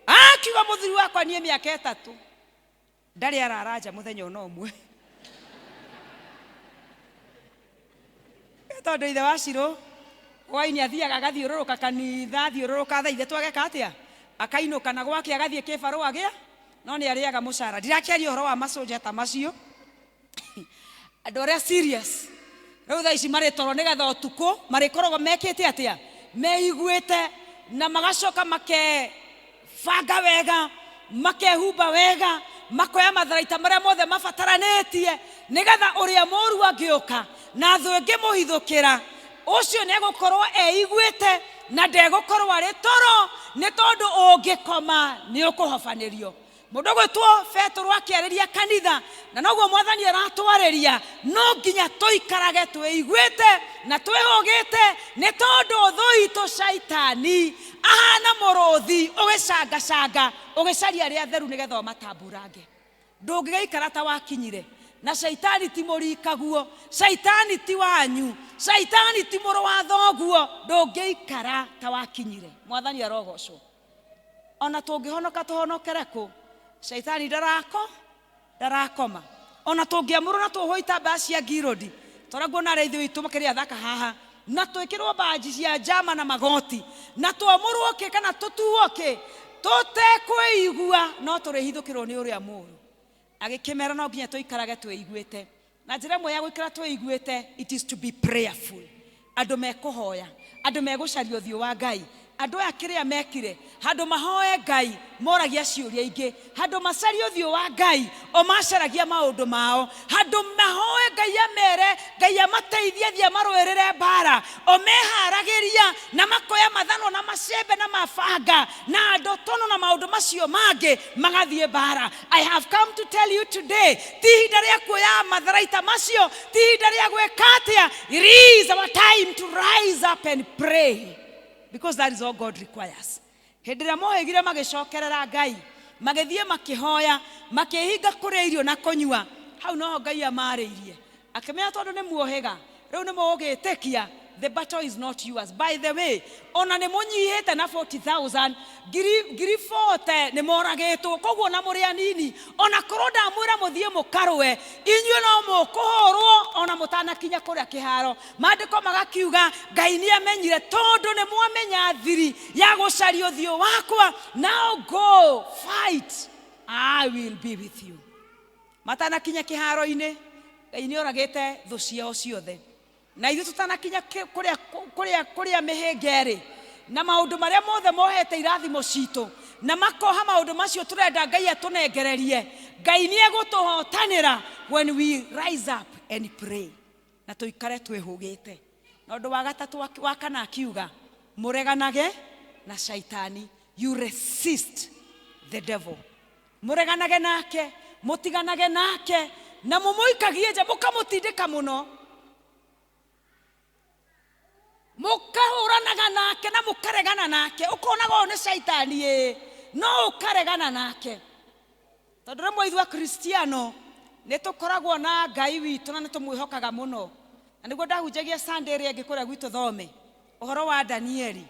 Akiuga mũthuri wakwa niĩ mĩaka 3 ndarĩ arara nja mũthenya ona ũmwe. Tondũ ithe wa Cirũ hwainĩ athiaga agathiũrũrũka kanitha, athiũrũrũka thaa ithatũ ageka atĩa? Akainũka na gwake agathiĩ kĩbarũa gĩa, no nĩ arĩaga mũcara. Ndirakĩaria ũhoro wa macoja ta macio, andũ arĩa serious rĩu thaa ici marĩ toro nĩgetha ũtukũ marĩkoragwo mekĩte atĩa? Meiguĩte na magacoka makebanga wega, makehumba wega, makoya matharaita marĩa mothe mabataranĩtie nĩgetha ũrĩa mũru angĩũka na thũ ĩngĩmũhithũkĩra, ũcio nĩegũkorwo eiguĩte na ndegũkorwo arĩ toro, nĩ tondũ ũngĩkoma nĩ ũkũhobanĩrio. Mũndũ ũgwĩtwo Petero akĩarĩria kanitha, na noguo Mwathani aratwarĩria, no nginya tũikarage twĩiguĩte na twĩhũgĩte, nĩ tondũ thũ itũ Shaitani ahana mũrũthi ũgĩcangacanga, ũgĩcaria arĩa atheru nĩgetha ũmatamburange. Ndũngĩgĩikara ta wakinyire, na Shaitani ti mũrikaguo, Shaitani ti wanyu, Shaitani ti mũrũ wa thoguo, ndũngĩikara ta wakinyire. Mwathani arogocwo. Ona tũngĩhonoka tũhonokere kũ, Shaitani ndarakoma. Ona tũngĩamũrwo na tũhwo itambaya cia ngirũndi, tondũ nguona arĩa ithuĩ witũ makĩrĩ athaka haha, na twĩkĩrwo banji cia njama na magoti, na twamũrwo kĩ kana tũtuo kĩ, Tũtekwĩigua no tũrĩhithũkĩrwo nĩ ũrĩa mũũru. Agĩkĩmera no nginya tũikarage twĩiguĩte. Na njĩra ĩmwe ya gũikara twĩiguĩte, it is to be prayerful. Andũ mekũhoya, andũ megũcaria ũthiũ wa Ngai. Andũ aya kĩrĩa mekire, handũ mahoe Ngai, moragia ciũria ingĩ. Handũ macarie ũthiũ wa Ngai, o macaragia maũndũ mao. Handũ mahoe Ngai amere, Ngai amateithie athiĩ amarũĩrĩre mbara, o meharagĩria na makoya mathanwa na macembe na mabanga na ndotono na maũndũ macio mangĩ, magathiĩ mbara. I have come to tell you today, ti ihinda rĩa kuoya matharaita macio, ti ihinda rĩa gwĩka atĩa. It is our time to rise up and pray, because that is all God requires. Hĩndĩ ĩrĩa mohĩgire magĩcokerera Ngai, magĩthiĩ makĩhoya, makĩhinga kũrĩa irio na kũnyua, hau noho Ngai amarĩirie. Akĩmenya tondũ nĩ muohĩga, rĩu nĩ mũgũgĩtĩkia, the battle is not yours. By the way, ona nĩ mũnyihĩte na 40,000, ngiri 40 nĩ moragĩtwo, koguo ona mũrĩ anini, ona korwo ndamwĩra mũthiĩ mũkarũe, inyuĩ no mũkũhũrwo ona mũtanakinya kũrĩa kĩharo. Maandĩko magakiuga Ngai nĩ amenyire, tondũ nĩ mwamenya thiri ya gũcaria ũthiũ wakwa, now go fight, I will be with you. Matanakinya kĩharo-inĩ, Ngai nĩ oragĩte thũ ciao ciothe. Na ithuĩ tũtanakinya kũrĩa mĩhĩnga ĩrĩ, na maũndũ marĩa mothe mohete irathimo citũ, na makoha maũndũ macio tũrenda Ngai atũnengererie, Ngai nĩ egũtũhotanĩra when we rise up and pray. Na tũikare twĩhũgĩte. Na ũndũ wa gatatũ wa kana akiuga, mũreganage na shaitani. You resist the devil. Mũreganage nake, mũtiganage nake, na mũmũikagie nja, mũkamũtindĩka mũno. Mũkahũranaga nake na mũkaregana nake. Ũkonaga ũyũ nĩ shaitani ĩĩ, no ũkaregana nake. Tondũ rĩmwe ithuĩ Akristiano nĩ tũkoragwo na Ngai witũ na nĩ tũmwĩhokaga mũno. Na nĩguo ndahunjagia Sunday ĩrĩa ĩngĩ kũrĩa gwitũ Thome, ũhoro wa Danieli.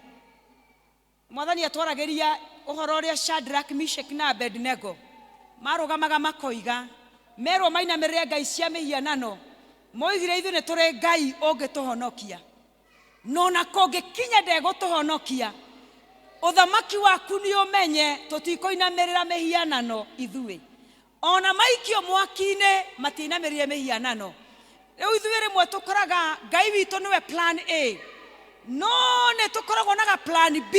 Mwathani atwaragĩria ũhoro ũrĩa Shadrach, Meshach na Abednego marũgamaga makoiga, merwo mainamĩrĩre ngai cia mĩhianano, moigire ithuĩ nĩ tũrĩ Ngai ũngĩtũhonokia. No na kũngĩkinya ndegũtũhonokia, ũthamaki waku nĩ ũmenye tũtikũinamĩrĩra mĩhianano ithuĩ. Ona maikio mwaki-inĩ matiinamĩrĩire mĩhianano. Rĩu ithuĩ rĩmwe tũkoraga Ngai witũ nĩwe plan A, no nĩ tũkoragwo na ga plan B.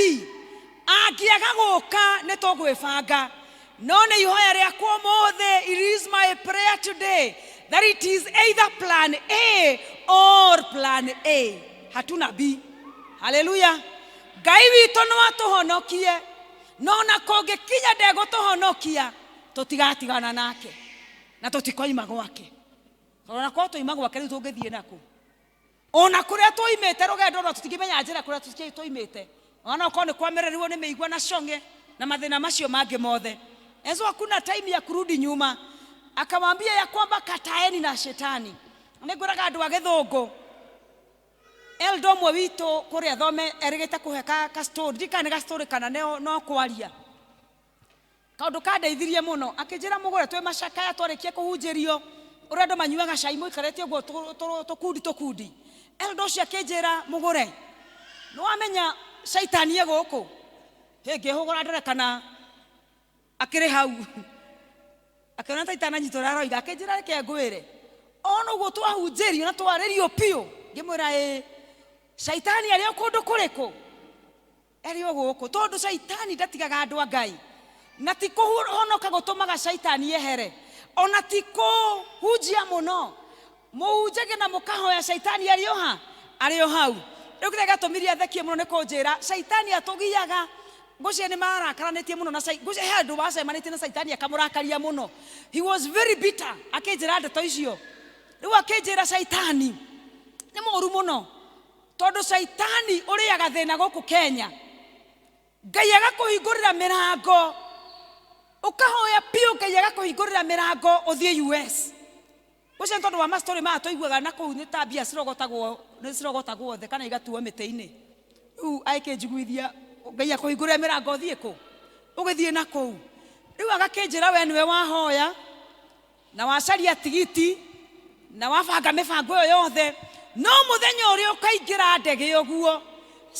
Angĩaga gũka nĩ tũgwĩbanga. No nĩ ihoya rĩakwa ũmũthĩ, it is my prayer today that it is either plan A or plan A. Hatuna B. Hallelujah. Ngai witũ no atũhonokie, no na kũngĩkinya ndegũtũhonokia, tũtigatigana nake na tũtikoima gwake. Ona korwo tũima gwake rĩu tũngĩthiĩ nakũ? Ona kũrĩa tũimĩte rũgendo rwa tũtingĩmenya njĩra kũrĩa tũimĩte. Ona okorwo nĩ kwamererirwo nĩ mĩigua na cong'e na mathĩna macio mangĩ mothe. Enzo hakuna time ya kurudi nyuma. Akamwambia ya kwamba kataeni na shetani. Nĩ ngwĩraga andũ a gĩthũngũ, elder ũmwe witũ kũrĩa Thome erĩgĩte kũhe ka story, ndiũĩ kana nĩ ga story kana no kwaria. Kaũndũ kandeithirie mũno, akĩnjĩra mũgũre twĩ macakaya twarĩkia kũhunjĩrio ũrĩa andũ manyuaga cai mũikarĩte ũguo tũkundi tũkundi. Elder ũcio akĩnjĩra mũgũre, nĩ wamenya caitani e gũkũ? Hĩ, ngĩhũgũra ndore kana akĩrĩ hau. Akĩona ta itananyita ũrĩa aroiga, akĩnjĩra reke ngwĩre, ona ũguo twahunjĩrio na twarĩrio biũ, ngĩmwĩra ĩĩ, caitani arĩ o kũndũ kũrĩkũ? Arĩ o gũkũ, tondũ caitani ndatigaga andũ a Ngai. Na ti kũhonoka gũtũmaga caitani ehere, ona ti kũhunjia mũno. Mũhunjagia na mũkahoya caitani arĩ o ha? Arĩ o hau. Rĩu kĩrĩa gĩatũmire athekie mũno nĩ kũnjĩra caitani atũgiaga. Ngũcia nĩ marakaranĩtie mũno na ngũcia he andũ macemanĩtie na caitani akamũrakaria mũno. He was very bitter akĩnjĩra ndeto icio. Rĩu akĩnjĩra caitani nĩ mũũru mũno, tondũ caitani ũrĩaga thĩna gũkũ Kenya. Ngai agakũhingũrĩra mĩrango, ũkahoya biũ Ngai agakũhingũrĩra mĩrango ũthiĩ US. Ũcio nĩ tondũ wa mastori maya tũiguaga na kũu nĩ ta mbia cirogotagwo, nĩ cirogotagwo thĩ kana igatuo mĩtĩ-inĩ. Rĩu agĩkĩnjiguithia Ngai akũhingũrĩre mĩrango ũthiĩ kũ? Ũgĩthiĩ na kũu. Rĩu agakĩnjĩra we nĩwe wahoya na wacaria tigiti na wabanga mĩbango ĩyo yothe, no mũthenya ũrĩa ũkaingĩra ndege ũguo,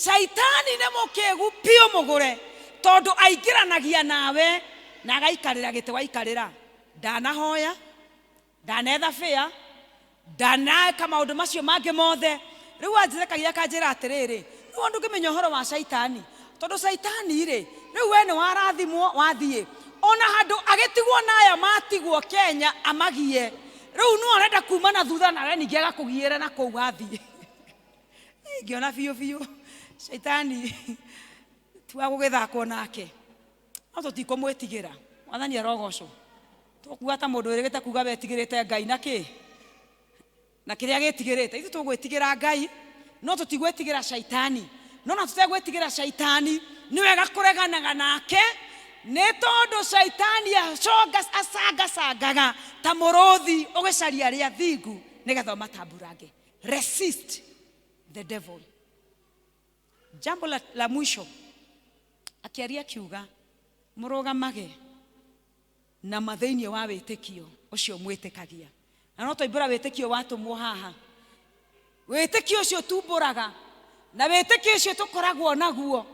caitani nĩ mũkĩgu biũ mũgũre. Tondũ aingĩranagia nawe na agaikarĩra gĩtĩ waikarĩra. Ndanahoya, ndanetha bĩa, ndaneka maũndũ macio mangĩ mothe. Rĩu anjĩthekagia akanjĩra atĩrĩrĩ, rĩu ndũngĩmenya ũhoro wa caitani, tondũ caitani rĩ, rĩu we nĩ warathimwo wathiĩ ona handũ agĩtigwo na aya matigwo Kenya amagie, rĩu no arenda kuma na thutha nawe ningĩ agakũgiĩra na kũu wathiĩ. Ngĩona biũ biũ caitani ti wa gũgĩthakwo nake, no tũtikũmwĩtigĩra. Mwathani arogocwo. Tũkuga ta mũndũ wĩrĩgĩte kuga wetigĩrĩte Ngai na kĩ na kĩrĩa gĩtigĩrĩte. Ithuĩ tũgwĩtigĩra Ngai, no tũtigwĩtigĩra caitani. No na tũtegwĩtigĩra caitani, nĩ wega kũreganaga nake, nĩ tondũ caitani acangacangaga ta mũrũthi ũgĩcaria arĩa thingu nĩgetha ũmatamburange. Resist the devil. Jambo la mwisho akĩaria akiuga mũrũgamage na ma thĩinĩ wa wĩtĩkio ũcio mwĩtĩkagia. Na no twaibũra wĩtĩkio watũmwo haha, wĩtĩkio ũcio tumbũraga na wĩtĩkio ũcio tũkoragwo naguo.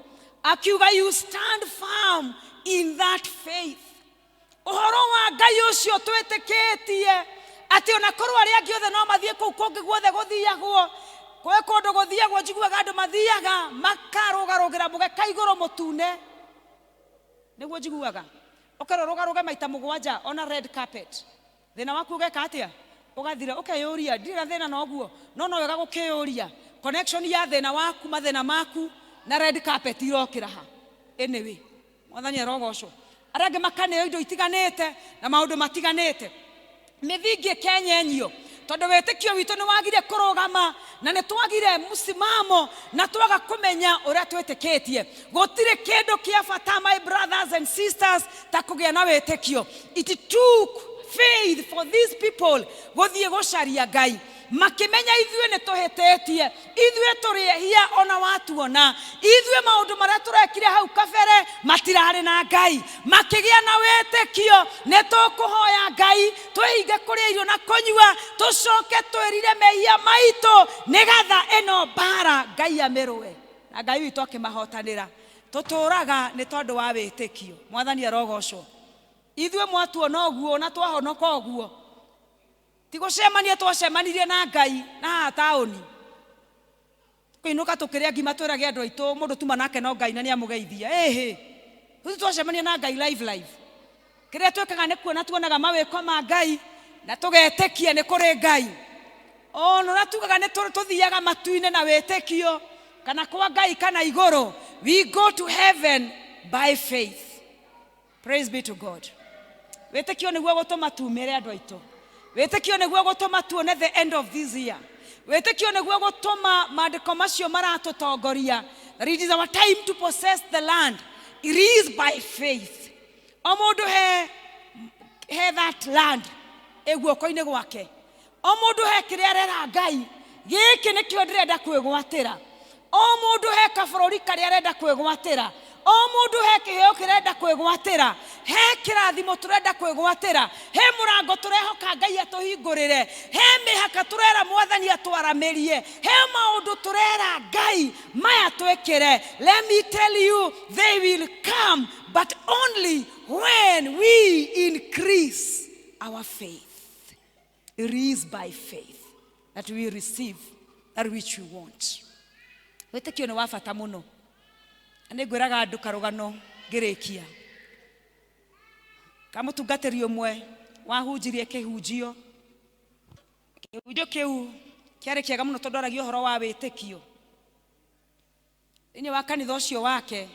Akiuga you stand firm in that faith. Ũhoro wa Ngai ũcio twĩtĩkĩtie atĩ ona korwo arĩa angĩ othe no mathiĩ kũu kũngĩ guothe gũthiagwo, kwĩ kũndũ gũthiagwo njiguaga andũ mathiaga makarũgarũgĩra mũgeka igũrũ mũtune, nĩguo njiguaga ũkerwo rũgarũge maita mũgwanja ona red carpet, thĩna waku ũgeka atĩa? Ũgathira. Ũkeyũria ndirĩ na thĩna noguo, no no wega gũkĩyũria connection ya thĩna waku, mathĩna maku na red carpet irokĩra ha. Anyway, Mwathani arogocwo. Arĩa angĩ makaneo indo itiganĩte na maũndũ matiganĩte, mĩthingi ĩkenyenyio tondũ wĩtĩkio witũ nĩ wagire kũrũgama na nĩ twagire msimamo na twaga kũmenya ũrĩa twĩtĩkĩtie. Gũtirĩ kĩndũ kĩa bata, my brothers and sisters, ta kũgĩa na wĩtĩkio. It took faith for these people gũthiĩ gũcaria Ngai, makĩmenya ithuĩ nĩ tũhĩtĩtie, ithuĩ tũrĩ ehia, ona watuona ithuĩ maũndũ marĩa tũrekire hau kabere matirarĩ na Ngai. Makĩgĩa na wĩtĩkio, nĩ tũkũhoya Ngai twĩhinge kũrĩa irio na kũnyua, tũcoke twĩrire mehia maitũ nĩgetha ĩno mbara Ngai amĩrũe. Na Ngai witũ akĩmahotanĩra. Tũtũraga nĩ tondũ wa wĩtĩkio. Mwathani arogocwo. Ithuĩ mwatuona ũguo na twahonoka ũguo, ti gũcemania twacemanirie na Ngai na haha taũni kũinũka tũkĩrĩa ngima twĩrage andũ aitũ mũndũ tuma nake no Ngai na nĩamũgeithia. Ĩhĩ, ithuĩ twacemania na Ngai live live. Kĩrĩa twĩkaga nĩ kuona tuonaga mawĩko ma Ngai na tũgetĩkia nĩ kũrĩ Ngai. Ona ũrĩa tugaga nĩ tũthiaga matu-inĩ na wĩtĩkio kana kwa Ngai kana igũrũ, we go to heaven by faith. Praise be to God. Wĩtĩkio nĩguo gũtũma tumĩre andũ aitũ. Wĩtĩkio nĩguo gũtũma tuone the end of this year. Wĩtĩkio nĩguo gũtũma maandĩko macio maratũtongoria that it is our time to possess the land. It is by faith. O mũndũ he that land ĩ guoko-inĩ gwake. O mũndũ he kĩrĩa arera Ngai, gĩkĩ nĩkĩo ndĩrenda kwĩgwatĩra. O mũndũ he kabũrũri karĩa arenda kwĩgwatĩra. O mũndũ he kĩheo kĩrenda kwĩgwatĩra, he kĩrathimo tũrenda kwĩgwatĩra, he mũrango tũrehoka Ngai atũhingũrĩre, he mĩhaka tũrera Mwathani atwaramĩrie, he maũndũ tũrera Ngai maya twĩkĩre. Let me tell you, they will come, but only when we increase our faith. It is by faith that we receive that which we want. Wĩtĩkio nĩ wa bata mũno. Na nĩ ngwĩraga andũ karũgano ngĩrĩkia. Kamũtungatĩri ũmwe wahunjirie kĩhunjio. Kĩhunjio kĩu kĩarĩ kĩega mũno tondũ aragia ũhoro wa wĩtĩkio. Thĩinĩ wa kanitha ũcio wake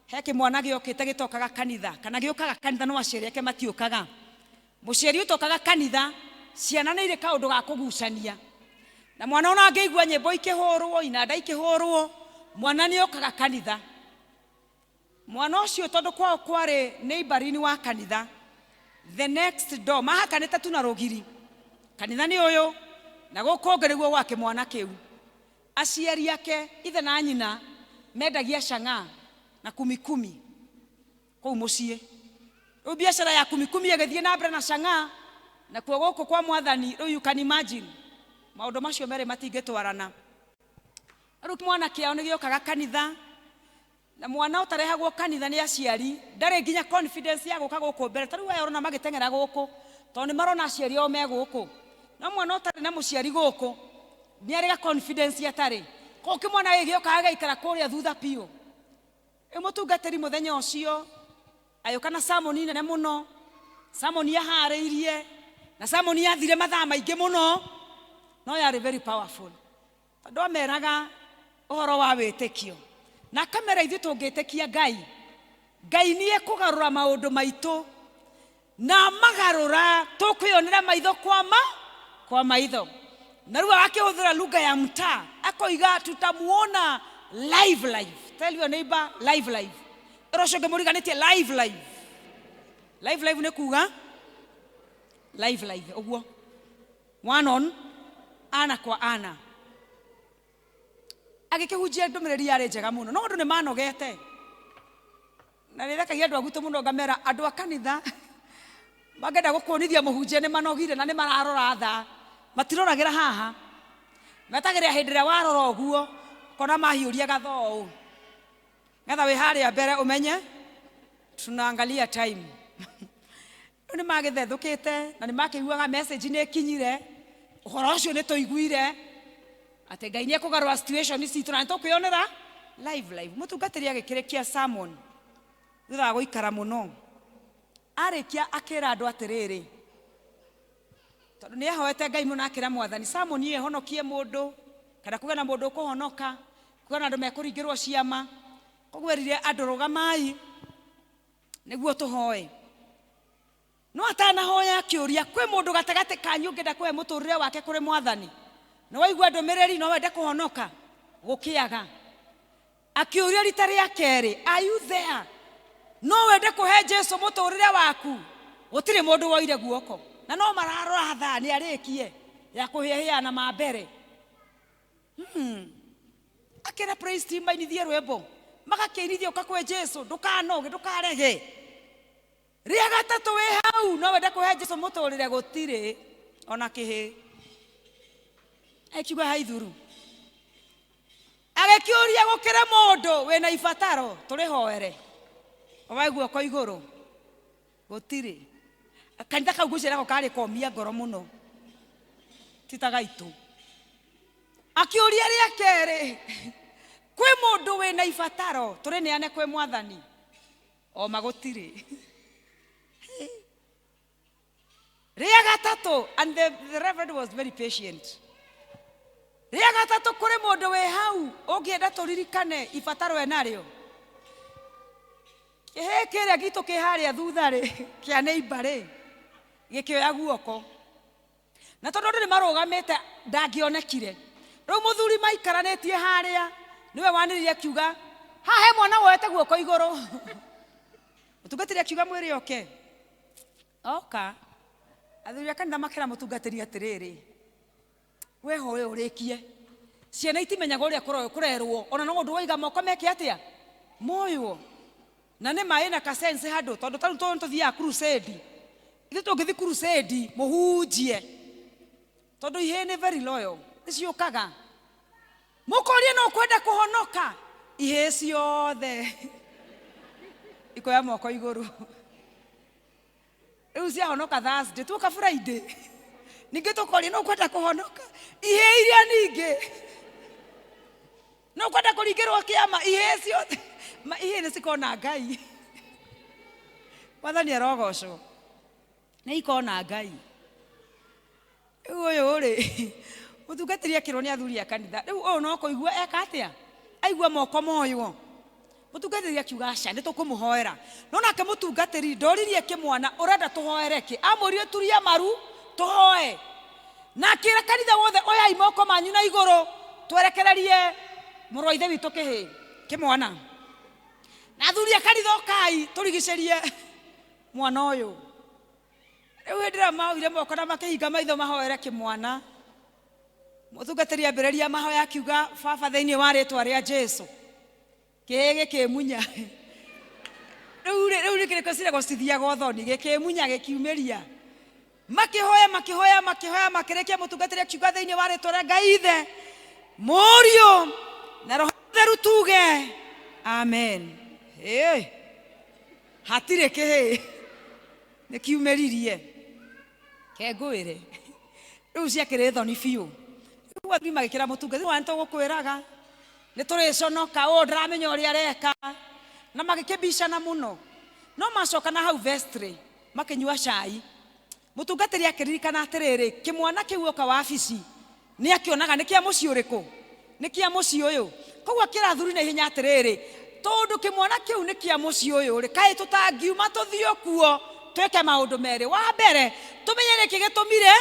he kĩmwana gĩokĩte gĩtokaga kanitha, kana gĩũkaga kanitha no aciari ake matiũkaga. Mũciari ũtokaga kanitha, ciana nĩ irĩ kaũndũ ga kũgucania. Na mwana ona angĩigua nyĩmbo ikĩhũrwo, inanda ikĩhũrwo, mwana nĩ okaga kanitha. Mwana ũcio tondũ kwao kwarĩ neighboring wa kanitha, the next door, mahakanĩte tu na rũgiri. Kanitha nĩ ũyũ, na gũkũ ũngĩ nĩguo gwa kĩmwana kĩu. Aciari ake, ithe na nyina, mendagia chang'aa na kumikumi kũu mũciĩ. Rĩu biacara ya kumikumi ĩgĩthiĩ na mbere na chang'aa, nakuo gũkũ kwa Mwathani, rĩu you can imagine, maũndũ macio merĩ matingĩtwarana. Rĩu kĩmwana kĩao nĩ gĩokaga kanitha, Na mwana ũtarehagwo kanitha nĩ aciari ndarĩ nginya confidence ya gũka gũkũ mbere. Ta rĩu aya ũrona magĩteng'era gũkũ tondũ nĩ marona aciari ao me gũkũ. No mwana ũtarĩ na mũciari gũkũ nĩ arĩ ga confidence atarĩ. Koguo kĩmwana gĩgĩũka gĩgaikara kũrĩa thutha biũ. Rĩu mũtungatĩri mũthenya ũcio agĩũka na sermon nene mũno, sermon aharĩirie, na sermon yathire mathaa maingĩ mũno, no yarĩ very powerful. Tondũ ameraga ũhoro wa wĩtĩkio na akamera ithuĩ tũngĩtĩkia Ngai, Ngai nĩ ekũgarũra maũndũ maitũ na magarũra tũkwĩyonera maitho kwa ma kwa maitho. Na rĩu agakĩhũthĩra lugha ya mtaa akoiga tutamuona live live. Tell your neighbor live live. Ĩra ũcio ũngĩ mũriganĩtie live live. Live live nĩ kuga live live ũguo, one on ana kwa ana. Agĩkĩhunjia ndũmĩrĩri yarĩ njega mũno, no andũ nĩ manogete. Na nĩrekagia andũ a gwitũ mũno ngamera andũ a kanitha mangĩenda gũkuonithia mũhunjia nĩ manogire na nĩ mararora thaa, matiroragĩra haha, metagĩrĩra hĩndĩ ĩrĩa warora ũguo ũkona mahiũria gathoo ũũ, nĩgetha wĩ harĩa mbere ũmenye tunaangalia time. Rĩu nĩ magĩthethũkĩte na nĩ makĩiguaga message nĩ ĩkinyire, ũhoro ũcio nĩ tũiguire atĩ Ngai nĩ ekũgarũra situation citũ na nĩ tũkwĩyonera live live. Mũtungatĩri agĩkĩrĩkia sermon thutha wa gũikara mũno, arĩkia akĩra andũ atĩrĩrĩ, tondũ nĩ ahoete Ngai mũno akĩra Mwathani sermon ĩyo ĩhonokie mũndũ kana kũgĩe na mũndũ ũkũhonoka, kũgĩe na andũ mekũringĩrwo ciama. Koguo erire andũ rũgamai nĩguo tũhoe. No atanahoya akĩũria, kwĩ mũndũ gatagatĩ kanyu ũngĩenda kũhe mũtũrĩre wake kũrĩ Mwathani? Nĩ waigua ndũmĩrĩri no wende kũhonoka? Gũkĩaga. Akĩũria rita rĩa kerĩ, are you there? No wende kũhe Jesu mũtũrĩre waku? Gũtirĩ mũndũ woire guoko. Na no mararora thaa nĩ arĩkie ya kũhĩahĩa na ma mbere. Akĩra praise team mainithie rwĩmbo, magakĩinithia ũka kwĩ Jesu, ndũkanoge, ndũkarege. Rĩa gatatũ wĩ hau no wende kũhe Jesu mũtũrĩre? Gũtirĩ ona kĩhĩ. Akiuga haithuru, agĩkĩũria gũkĩrĩ mũndũ wĩna ibataro tũrĩhoere, oe guoko igũrũ. Gũtirĩ. Kanitha kau ngwĩciria nako karĩ komia ngoro mũno, ti ta gaitũ. Akĩũria rĩa kerĩ, kwĩ mũndũ wĩna ibataro tũrĩneane kwĩ Mwathani? Oma gũtirĩ. Rĩa gatatũ, and the reverend was very patient. Rĩa gatatũ, kũrĩ mũndũ wĩ hau ũngĩenda tũririkane ibataro enarĩo? Kĩhĩ kĩrĩa gitũ kĩ harĩa thutha rĩ, kĩa neighbor rĩ, gĩkĩoya guoko. Na tondũ andũ nĩ marũgamĩte ndangĩonekire. Rĩu mũthuri maikaranĩtie harĩa nĩwe wanĩrĩire akiuga, haha he mwana woete guoko igũrũ. Mũtungatĩri akiuga mwĩre oke. Oka, athuri a kanitha makĩra mũtungatĩri atĩrĩrĩ, we hoe ũrĩkie. Ciana itimenyaga ũrĩa kũrerwo, ona no ũndũ waiga moko meke atĩa? Moywo. Na nĩ maĩ na kasense handũ, tondũ tarĩu tũũ tũthiaga crusade. Ithuĩ tũngĩthiĩ crusade mũhunjie, tondũ ihĩĩ nĩ very loyal, nĩ ciũkaga. Mũkoria no ũkwenda kũhonoka, ihĩĩ ciothe ikoya moko igũrũ. Rĩu ciahonoka Thursday, tuoka Friday ningĩ tũkoria no ũkwenda kũhonoka, ihĩĩ iria ningĩ no ũkwenda kũringĩrwo kĩama, ihĩĩ ciothe ma ihĩĩ nĩ cikona Ngai. Mwathani arogocwo, nĩ ikona Ngai. Rĩu ũyũ rĩ, mũtungatĩri akĩrwo nĩ athuri a kanitha, rĩu ũyũ no kũigua eka atĩa? Aigua moko moywo. Mũtungatĩri akiuga aca, nĩ tũkũmũhoera. No nake mũtungatĩri ndoririe kĩmwana ũrenda tũhoere kĩ? Amwĩrire turia maru tũhoe. Na akĩra kanitha wothe oyai moko manyu na igũrũ twerekererie mũrũ wa ithe witũ kĩhĩ kĩmwana. Na athuri a kanitha ũkai tũrigicĩrie mwana ũyũ. Rĩu hĩndĩ ĩrĩa maoire moko na makĩhinga maitho mahoere kĩmwana, mũtungatĩri ambĩrĩria mahoya akiuga, Baba thĩinĩ wa rĩtwa rĩa Jesu, kĩhĩ gĩkĩmunya. Rĩu rĩ, rĩu nĩkĩrĩko ciragwo cithiaga ũthoni, gĩkĩmunya gĩkiumĩria. Makĩhoya, makĩhoya, makĩhoya, makĩrĩkia mũtungatĩri akiuga thĩinĩ wa rĩtwa rĩa Ngai Ithe, Mũriũ na Roho Mũtheru tuge Amen. Ĩ, hatirĩ kĩhĩ nĩ kiumĩririe kengũĩre rĩu ciakĩrĩ thoni biũ. Rĩu athuri magĩkĩra mũtungatĩri wa nĩtũgũkwĩraga nĩ tũrĩconoka, ũũ ndaramenya ũrĩa areka, na magĩkĩbicana mũno. No macoka na hau vestry makĩnyua cai, mũtungatĩri akĩririkana atĩrĩrĩ, kĩmwana kĩu oka wabici nĩ akĩonaga nĩ kĩa mũciĩ ũrĩkũ, nĩ kĩa mũciĩ ũyũ. Koguo akĩra athuri na ihenya atĩrĩrĩ, tondũ kĩmwana kĩu nĩ kĩa mũciĩ ũyũ rĩ, kaĩ tũtangiuma tũthiĩ kuo twĩke maũndũ merĩ. Wa mbere, tũmenye nĩkĩ gĩtũmire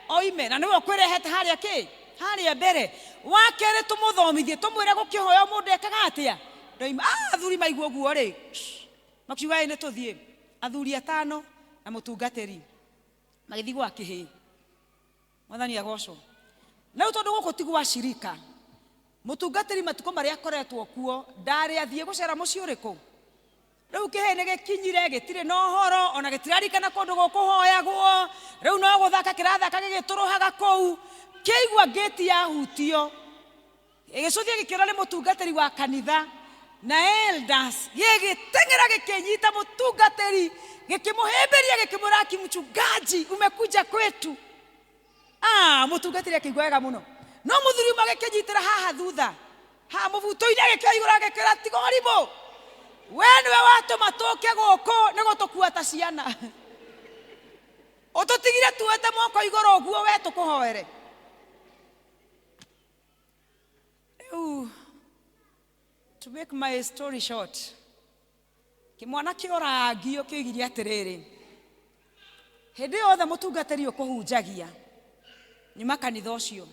oime, na nĩwe ũkwĩrehete harĩa kĩ harĩa mbere. Wa kerĩ, tũmũthomithie, tũmwĩre gũkĩhoya mũndũ ekaga atĩa ndoima. Athuri maigua ũguo rĩ, makiuga ĩ nĩ tũthiĩ. Athuri atano na mũtungatĩri magĩthiĩ gwa kĩhĩĩ. Mwathani agocwo. Na rĩu tondũ gũkũ ti gwa cirika, mũtungatĩri matukũ marĩa akoretwo kuo ndarĩ athiĩ gũcera mũciĩ ũrĩkũ. Rĩu kĩhĩĩ nĩ gĩkinyire, gĩtirĩ na ũhoro, ona gĩtirarikana kũndũ gũkũhoyagwo. Rĩu no gũthaka kĩrathaka gĩgĩtũrũhaga kũu. Kĩaigua ngĩti yahutio, gĩgĩcũthia gĩkĩona nĩ mũtungatĩri wa kanitha na elders, gĩgĩteng'era gĩkĩnyita mũtungatĩri, gĩkĩmũhĩmbĩria, gĩkĩmwĩra aki, mchungaji umekuja kwetu. Mũtungatĩri akĩigua wega mũno. No mũthuri ũmwe agĩkĩnyitĩra haha thutha, haha mũbuto-inĩ, agĩkĩoya igũrũ agĩkĩra, tiga ũrimũ, we nĩwe watũma tũke gũkũ nĩ gũtũkua ta ciana, ũtũtigire tuoete moko igũrũ ũguo, we tũkũhoere. Rĩu, to make my story short, kĩmwana kĩorangio kĩoigire atĩrĩrĩ, hĩndĩ yothe mũtungatĩri ũkũhunjagia nyuma kanitha ũcio,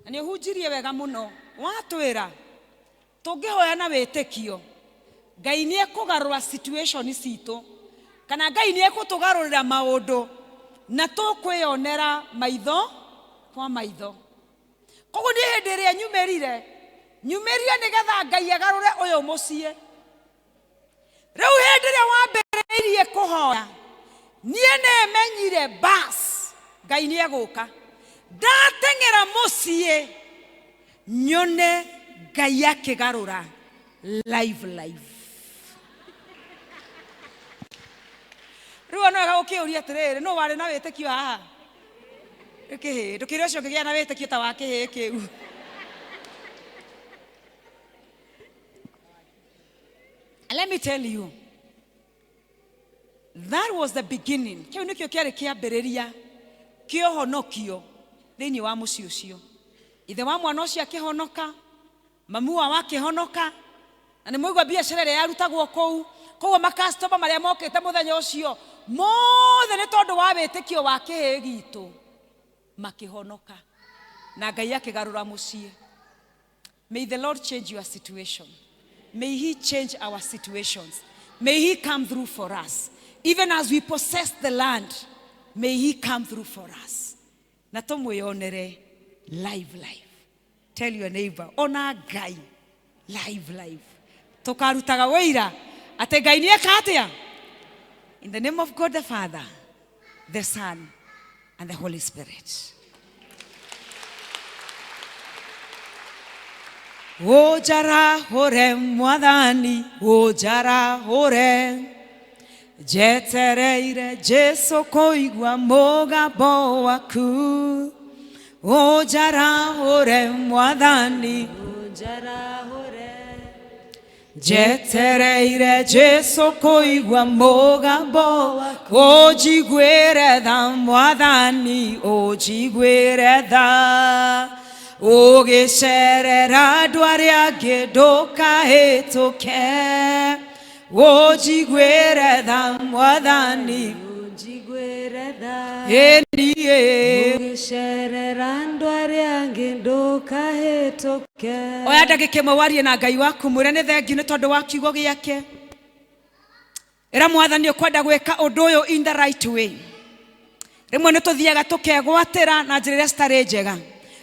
na nĩ ũhunjirie wega mũno, watwĩra tũngĩhoya na wĩtĩkio Ngai nĩ ekũgarũra situation citũ, kana Ngai nĩ ekũtũgarũrĩra maũndũ na tũkwĩyonera maitho kwa maitho. Koguo niĩ hĩndĩ ĩrĩa nyumĩrire, nyumĩrire nĩgetha Ngai agarũre ũyũ mũciĩ. Rĩu hĩndĩ ĩrĩa wambĩrĩirie kũhoya, niĩ nĩmenyire bas Ngai nĩ egũka. Ndateng'era mũciĩ nyone Ngai akĩgarũra live live. Rĩu ona wega ũkĩũria atĩrĩrĩ, nũ warĩ na wĩtĩkio haha? Kĩhĩĩ. Ndũkĩre ũcio ũngĩgĩa na wĩtĩkio ta wa kĩhĩĩ kĩu. Let me tell you, that was the beginning. Kĩu nĩkĩo kĩarĩ kĩambĩrĩria kĩa ũhonokio thĩinĩ wa mũciĩ ũcio. Ithe wa mwana ũcio akĩhonoka, mamu wao akĩhonoka, na nĩ mũigua biacara ĩrĩa yarutagwo kũu. Koguo makastoma marĩa mokĩte mũthenya ũcio mothe nĩ tondũ wa wĩtĩkio wa kĩhĩĩ gitũ makĩhonoka, na Ngai akĩgarũra mũciĩ. May the Lord change your situation. May he change our situations. May he come through for us. Even as we possess the land, may he come through for us. Na tũmwĩyonere live live. Tell your neighbor, ona Ngai live live. Tũkarutaga wĩira atĩ Ngai nĩ eka atĩa? In the name of God the Father, the Son, and the Holy Spirit. Ũnjarahũre Mwathani, ũnjarahũre, njetereire Jesu kũigua mũgambo waku. Ũnjarahũre Mwathani, Ũnjarahũre, njetereire Jesu kũigua mũgambo waku. Ũnjiguĩre tha Mwathani, ũnjiguĩre tha, ũgĩcerera andũ arĩa angĩ ndũkahĩtũke. Ũnjiguĩre tha Mwathani, ũnjiguĩre tha, ĩ niĩ ũgĩcerera andũ arĩa angĩ ndũkahĩtũke. Oya ndagĩka ĩmwe warie na Ngai waku, mwĩre nĩ thengiũ nĩ tondũ wa kiugo gĩake. Ĩra Mwathani ũkwenda gwĩka ũndũ ũyũ in the right way. Rĩmwe nĩ tũthiaga tũkegwatĩra na njĩra iria citarĩ njega,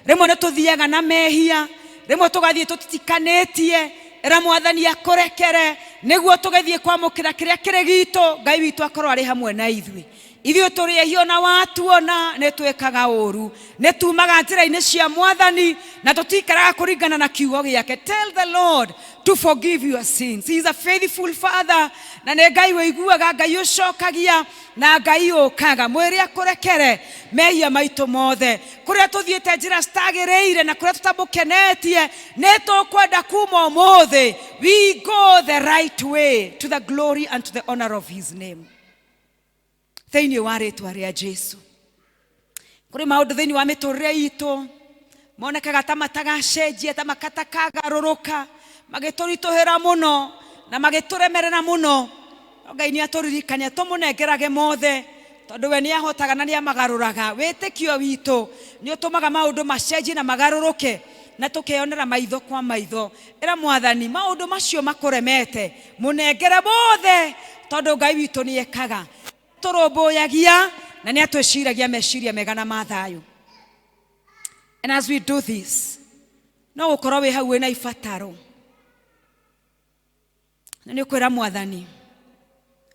rĩmwe nĩ tũthiaga na mehia, rĩmwe tũgathiĩ tũtitikanĩtie. Ĩra Mwathani akũrekere nĩguo tũgĩthiĩ kwamũkĩra kĩrĩa kĩrĩ gitũ, Ngai witũ akorwo arĩ hamwe na ithuĩ. Ithuĩ tũrĩ ehia, ona watuona nĩ twĩkaga ũru, nĩ tumaga njĩra-inĩ cia Mwathani na tũtikaraga kũringana na kiugo gĩake. Tell the Lord, to forgive your sins. He is a faithful Father, na nĩ Ngai wĩiguaga, Ngai ũcokagia, na Ngai ũkaga. Mwĩre akũrekere mehia maitũ mothe, kũrĩa tũthiĩte njĩra citagĩrĩire na kũrĩa tũtamũkenetie. Nĩ tũkwenda kuma ũmũthĩ we go the right way, to the glory and to the honor of his name, thĩinĩ wa rĩtwa rĩa Jesu. Kũrĩ maũndũ thĩinĩ wa mĩtũrĩre itũ monekaga ta matagacenjia, ta makatakagarũrũka, magĩtũritũhĩra mũno na magĩtũremerera mũno. No Ngai nĩ atũririkania tũmũnengerage mothe, tondũ we nĩ ahotaga na nĩ amagarũraga. Wĩtĩkio witũ nĩ ũtũmaga maũndũ macenjie na magarũrũke na tũkeyonera maitho kwa maitho. Ĩra Mwathani maũndũ macio makũremete, mũnengere mothe, tondũ Ngai witũ nĩ ekaga, tũrũmbũyagia na nĩ atwĩciragia meciria mega na ma thayũ. And as we do this, no gũkorwo wĩ hau wĩna ibataro na nĩ ũkwĩra Mwathani,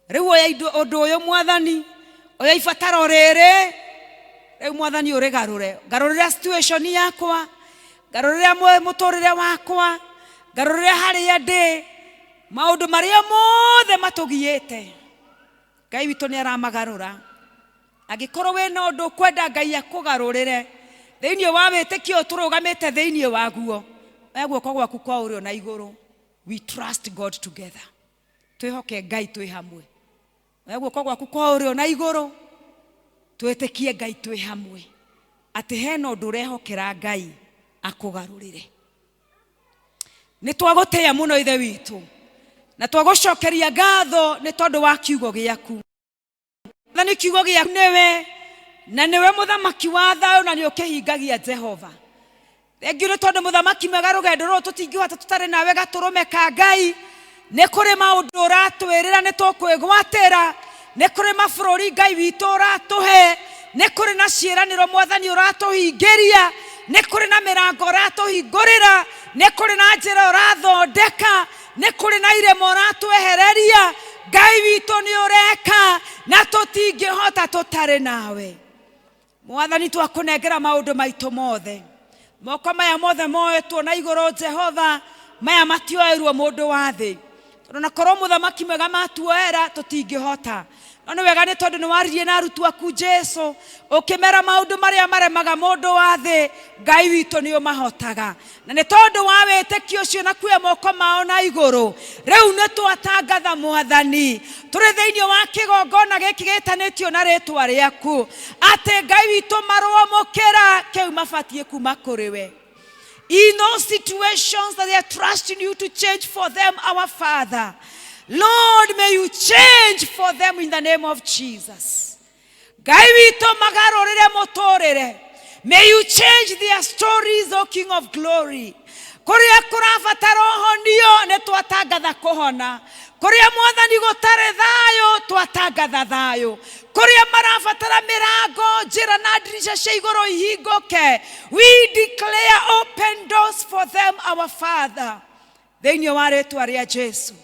rĩu oya ũndũ ũyũ, Mwathani, oya ibataro rĩrĩ rĩu, Mwathani, ũrĩgarũre. Ngarũrĩra situation yakwa, ngarũrĩra mũtũrĩre wakwa, ngarũrĩra harĩa ndĩ, maũndũ marĩa mothe matũgiĩte. Ngai witũ nĩ aramagarũra. Angĩkorwo wĩna ũndũ ũkwenda Ngai akũgarũrĩre thĩinĩ wa wĩtĩkio tũrũgamĩte thĩinĩ waguo, oya guoko gwaku kwa ũrĩo na igũrũ. We trust God together. Twĩhoke Ngai twĩ hamwe. Oya guoko gwaku kwa ũrĩo na igũrũ, twĩtĩkie Ngai twĩ hamwe atĩ hena ũndũ ũrehokera Ngai akũgarũrĩre. Nĩ twagũtĩĩa mũno, Ithe witũ, na twagũcokeria ngatho nĩ tondũ wa kiugo gĩaku. Mwathani, kiugo gĩaku nĩwe na nĩwe mũthamaki wa thayũ na nĩ ũkĩhingagia. Jehova, thengiũ nĩ tondũ mũthamaki mwega, rũgendo rũrũ tũtingĩhota tũtarĩ nawe. Gatũrũme ka Ngai, nĩ kũrĩ maũndũ ũratwĩrĩra nĩ tũkwĩgwatĩra, nĩ kũrĩ mabũrũri Ngai witũ ũratũhe, nĩ kũrĩ na ciĩranĩro Mwathani ũratũhingĩria, nĩ kũrĩ na mĩrango ũratũhingũrĩra, nĩ kũrĩ na njĩra ũrathondeka, nĩ kũrĩ na irĩma ũratwehereria. Ngai witũ, nĩ ũreka na tũtingĩhota tũtarĩ nawe. Mwathani, twakũnengera maũndũ maitũ mothe. Moko maya mothe moetwo na igũrũ, Jehova, maya matioerwo mũndũ wa thĩ, tondũ na korwo mũthamaki mwega matuoera tũtingĩhota. No nĩ wega nĩ tondũ nĩ waririe na arutwo aku, Jesu, ũkĩmera maũndũ marĩa maremaga mũndũ wa thĩ, Ngai witũ nĩ ũmahotaga. Na nĩ tondũ wa wĩtĩkio ũcio na kuoya moko mao na igũrũ, rĩu nĩ twatangatha, Mwathani, tũrĩ thĩinĩ wa kĩgongona gĩkĩ gĩtanĩtio na rĩtwa rĩaku, atĩ Ngai witũ, marũamũkĩra kĩu mabatiĩ kuma kũrĩ we. In those situations that they are trusting you to change for them, our Father, Lord, may you change for them in the name of Jesus. Ngai witũ, magarũrĩre mũtũrĩre. May you change their stories, O King of Glory. Kũrĩa kũrabatara ũhonio, nĩ twatangatha kũhona. Kũrĩa, Mwathani, gũtarĩ thayũ, twatangatha thayũ. Kũrĩa marabatara mĩrango, njĩra na ndirica cia igũrũ ihingũke, we declare open doors for them, our Father, thĩinĩ wa rĩtwa rĩa Jesu.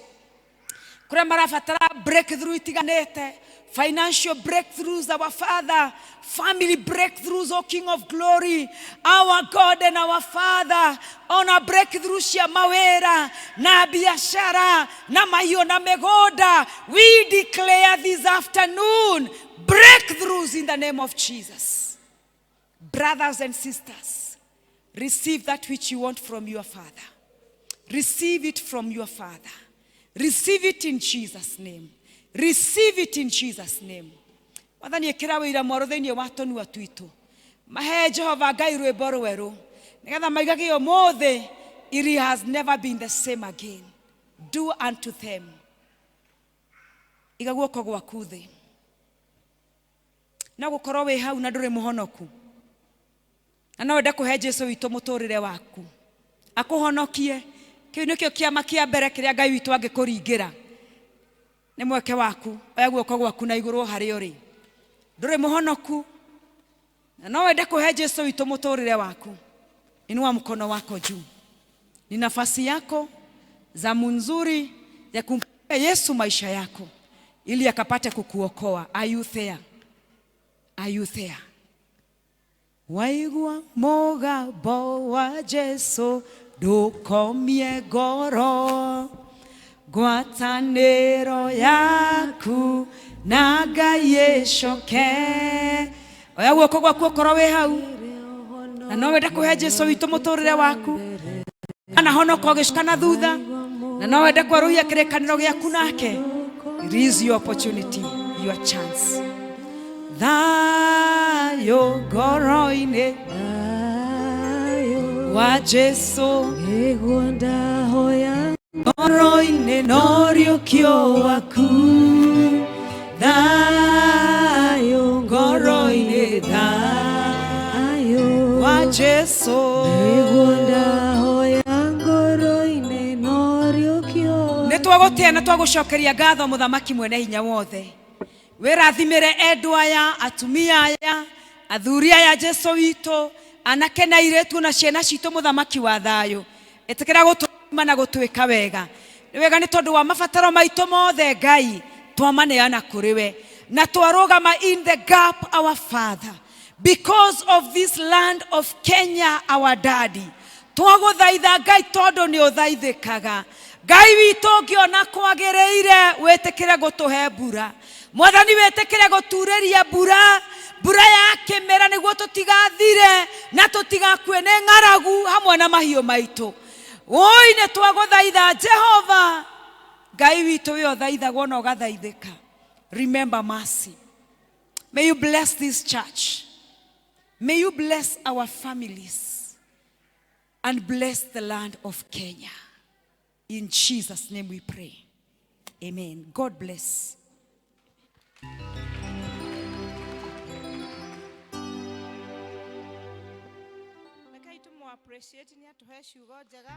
Kũrĩa marabatara breakthrough itiganĩte, financial breakthroughs, our Father, family breakthroughs, O King of Glory, our God and our Father, ona breakthrough cia mawĩra na biashara na mahiũ na mĩgũnda, we declare this afternoon breakthroughs in the name of Jesus. Brothers and sisters, receive that which you want from your Father. Receive it from your Father. Receive it in Jesus' name. Receive it in Jesus' name. Mwathani, ĩkĩra wĩira mwerũ thĩinĩ wa tũnua twitũ. Mahe, Jehova Ngai, rwĩmbo rwerũ nĩgetha maigage ũmũthĩ it has never been the same again. Do unto them. Iga guoko gwaku thĩ. No gũkorwo wĩ hau na ndũrĩ mũhonoku na no wende kũhe Jesu witũ mũtũrĩre waku akũhonokie. Kĩu nĩkĩo kĩama kĩa mbere kĩrĩa Ngai witũ angĩkũringĩra. Nĩ mweke waku. Oya guoko gwaku na igũrũ harĩa ũrĩ. Ndũrĩ mũhonoku na no wende kũhe Jesu witũ mũtũrĩre waku, inua mkono wako juu. Ni nafasi yako, zamu nzuri ya kumpa Yesu maisha yako ili akapate kukuokoa. Are you there? Are you there? Waigua mũgambo wa Jesu. Ndũkomie ngoro ngwatanĩro yaku na Ngai ĩcoke. Oya guoko gwaku okorwo wĩ hau na no wende kũhe Jesu witũ mũtũrĩre waku, kana honoka ũgĩcoka na thutha, na no wende kwerũhia kĩrĩkanĩro gĩaku nake. It is your opportunity, your chance. Thayũ ngoro-inĩ Thayũ wa Jesu, nĩguo ndahoya ngoro-inĩ no riũkio waku. Thayũ ngoro-inĩ, thayũ wa Jesu, nĩguo ndahoya ngoro-inĩ no riũkio. Nĩ twagũtĩa na twagũcokeria ngatho mũthamaki mwene hinya wothe. Wĩrathimĩre endwa aya, atumia aya, athuri aya, Jesu witũ, anake na airĩtu na ciana citũ. Mũthamaki wa thayũ, ĩtĩkĩra gũtũma na gũtwĩka wega. Nĩ wega nĩ tondũ wa mabataro maitũ mothe Ngai twamaneana kũrĩ we na twarũgama in the gap, our Father, because of this land of Kenya, our daddy. Twagũthaitha Ngai tondũ nĩ ũthaithĩkaga. Ngai witũ, ũngĩona kwagĩrĩire, wĩtĩkĩre gũtũhe mbura. Mwathani, wĩtĩkĩre gũturĩria mbura, mbura ya kĩmera, nĩguo tũtigathire na tũtigakue nĩ ng'aragu hamwe na mahiũ maitũ. Woi, nĩ twagũthaitha Jehova Ngai witũ, wĩ ũthaithagwo na ũgathaithĩka. Remember mercy. May you bless this church. May you bless our families and bless the land of Kenya. In Jesus' name we pray. Amen. God bless. Rekei tũmũ appreciate nĩ atũhe ciugo njega.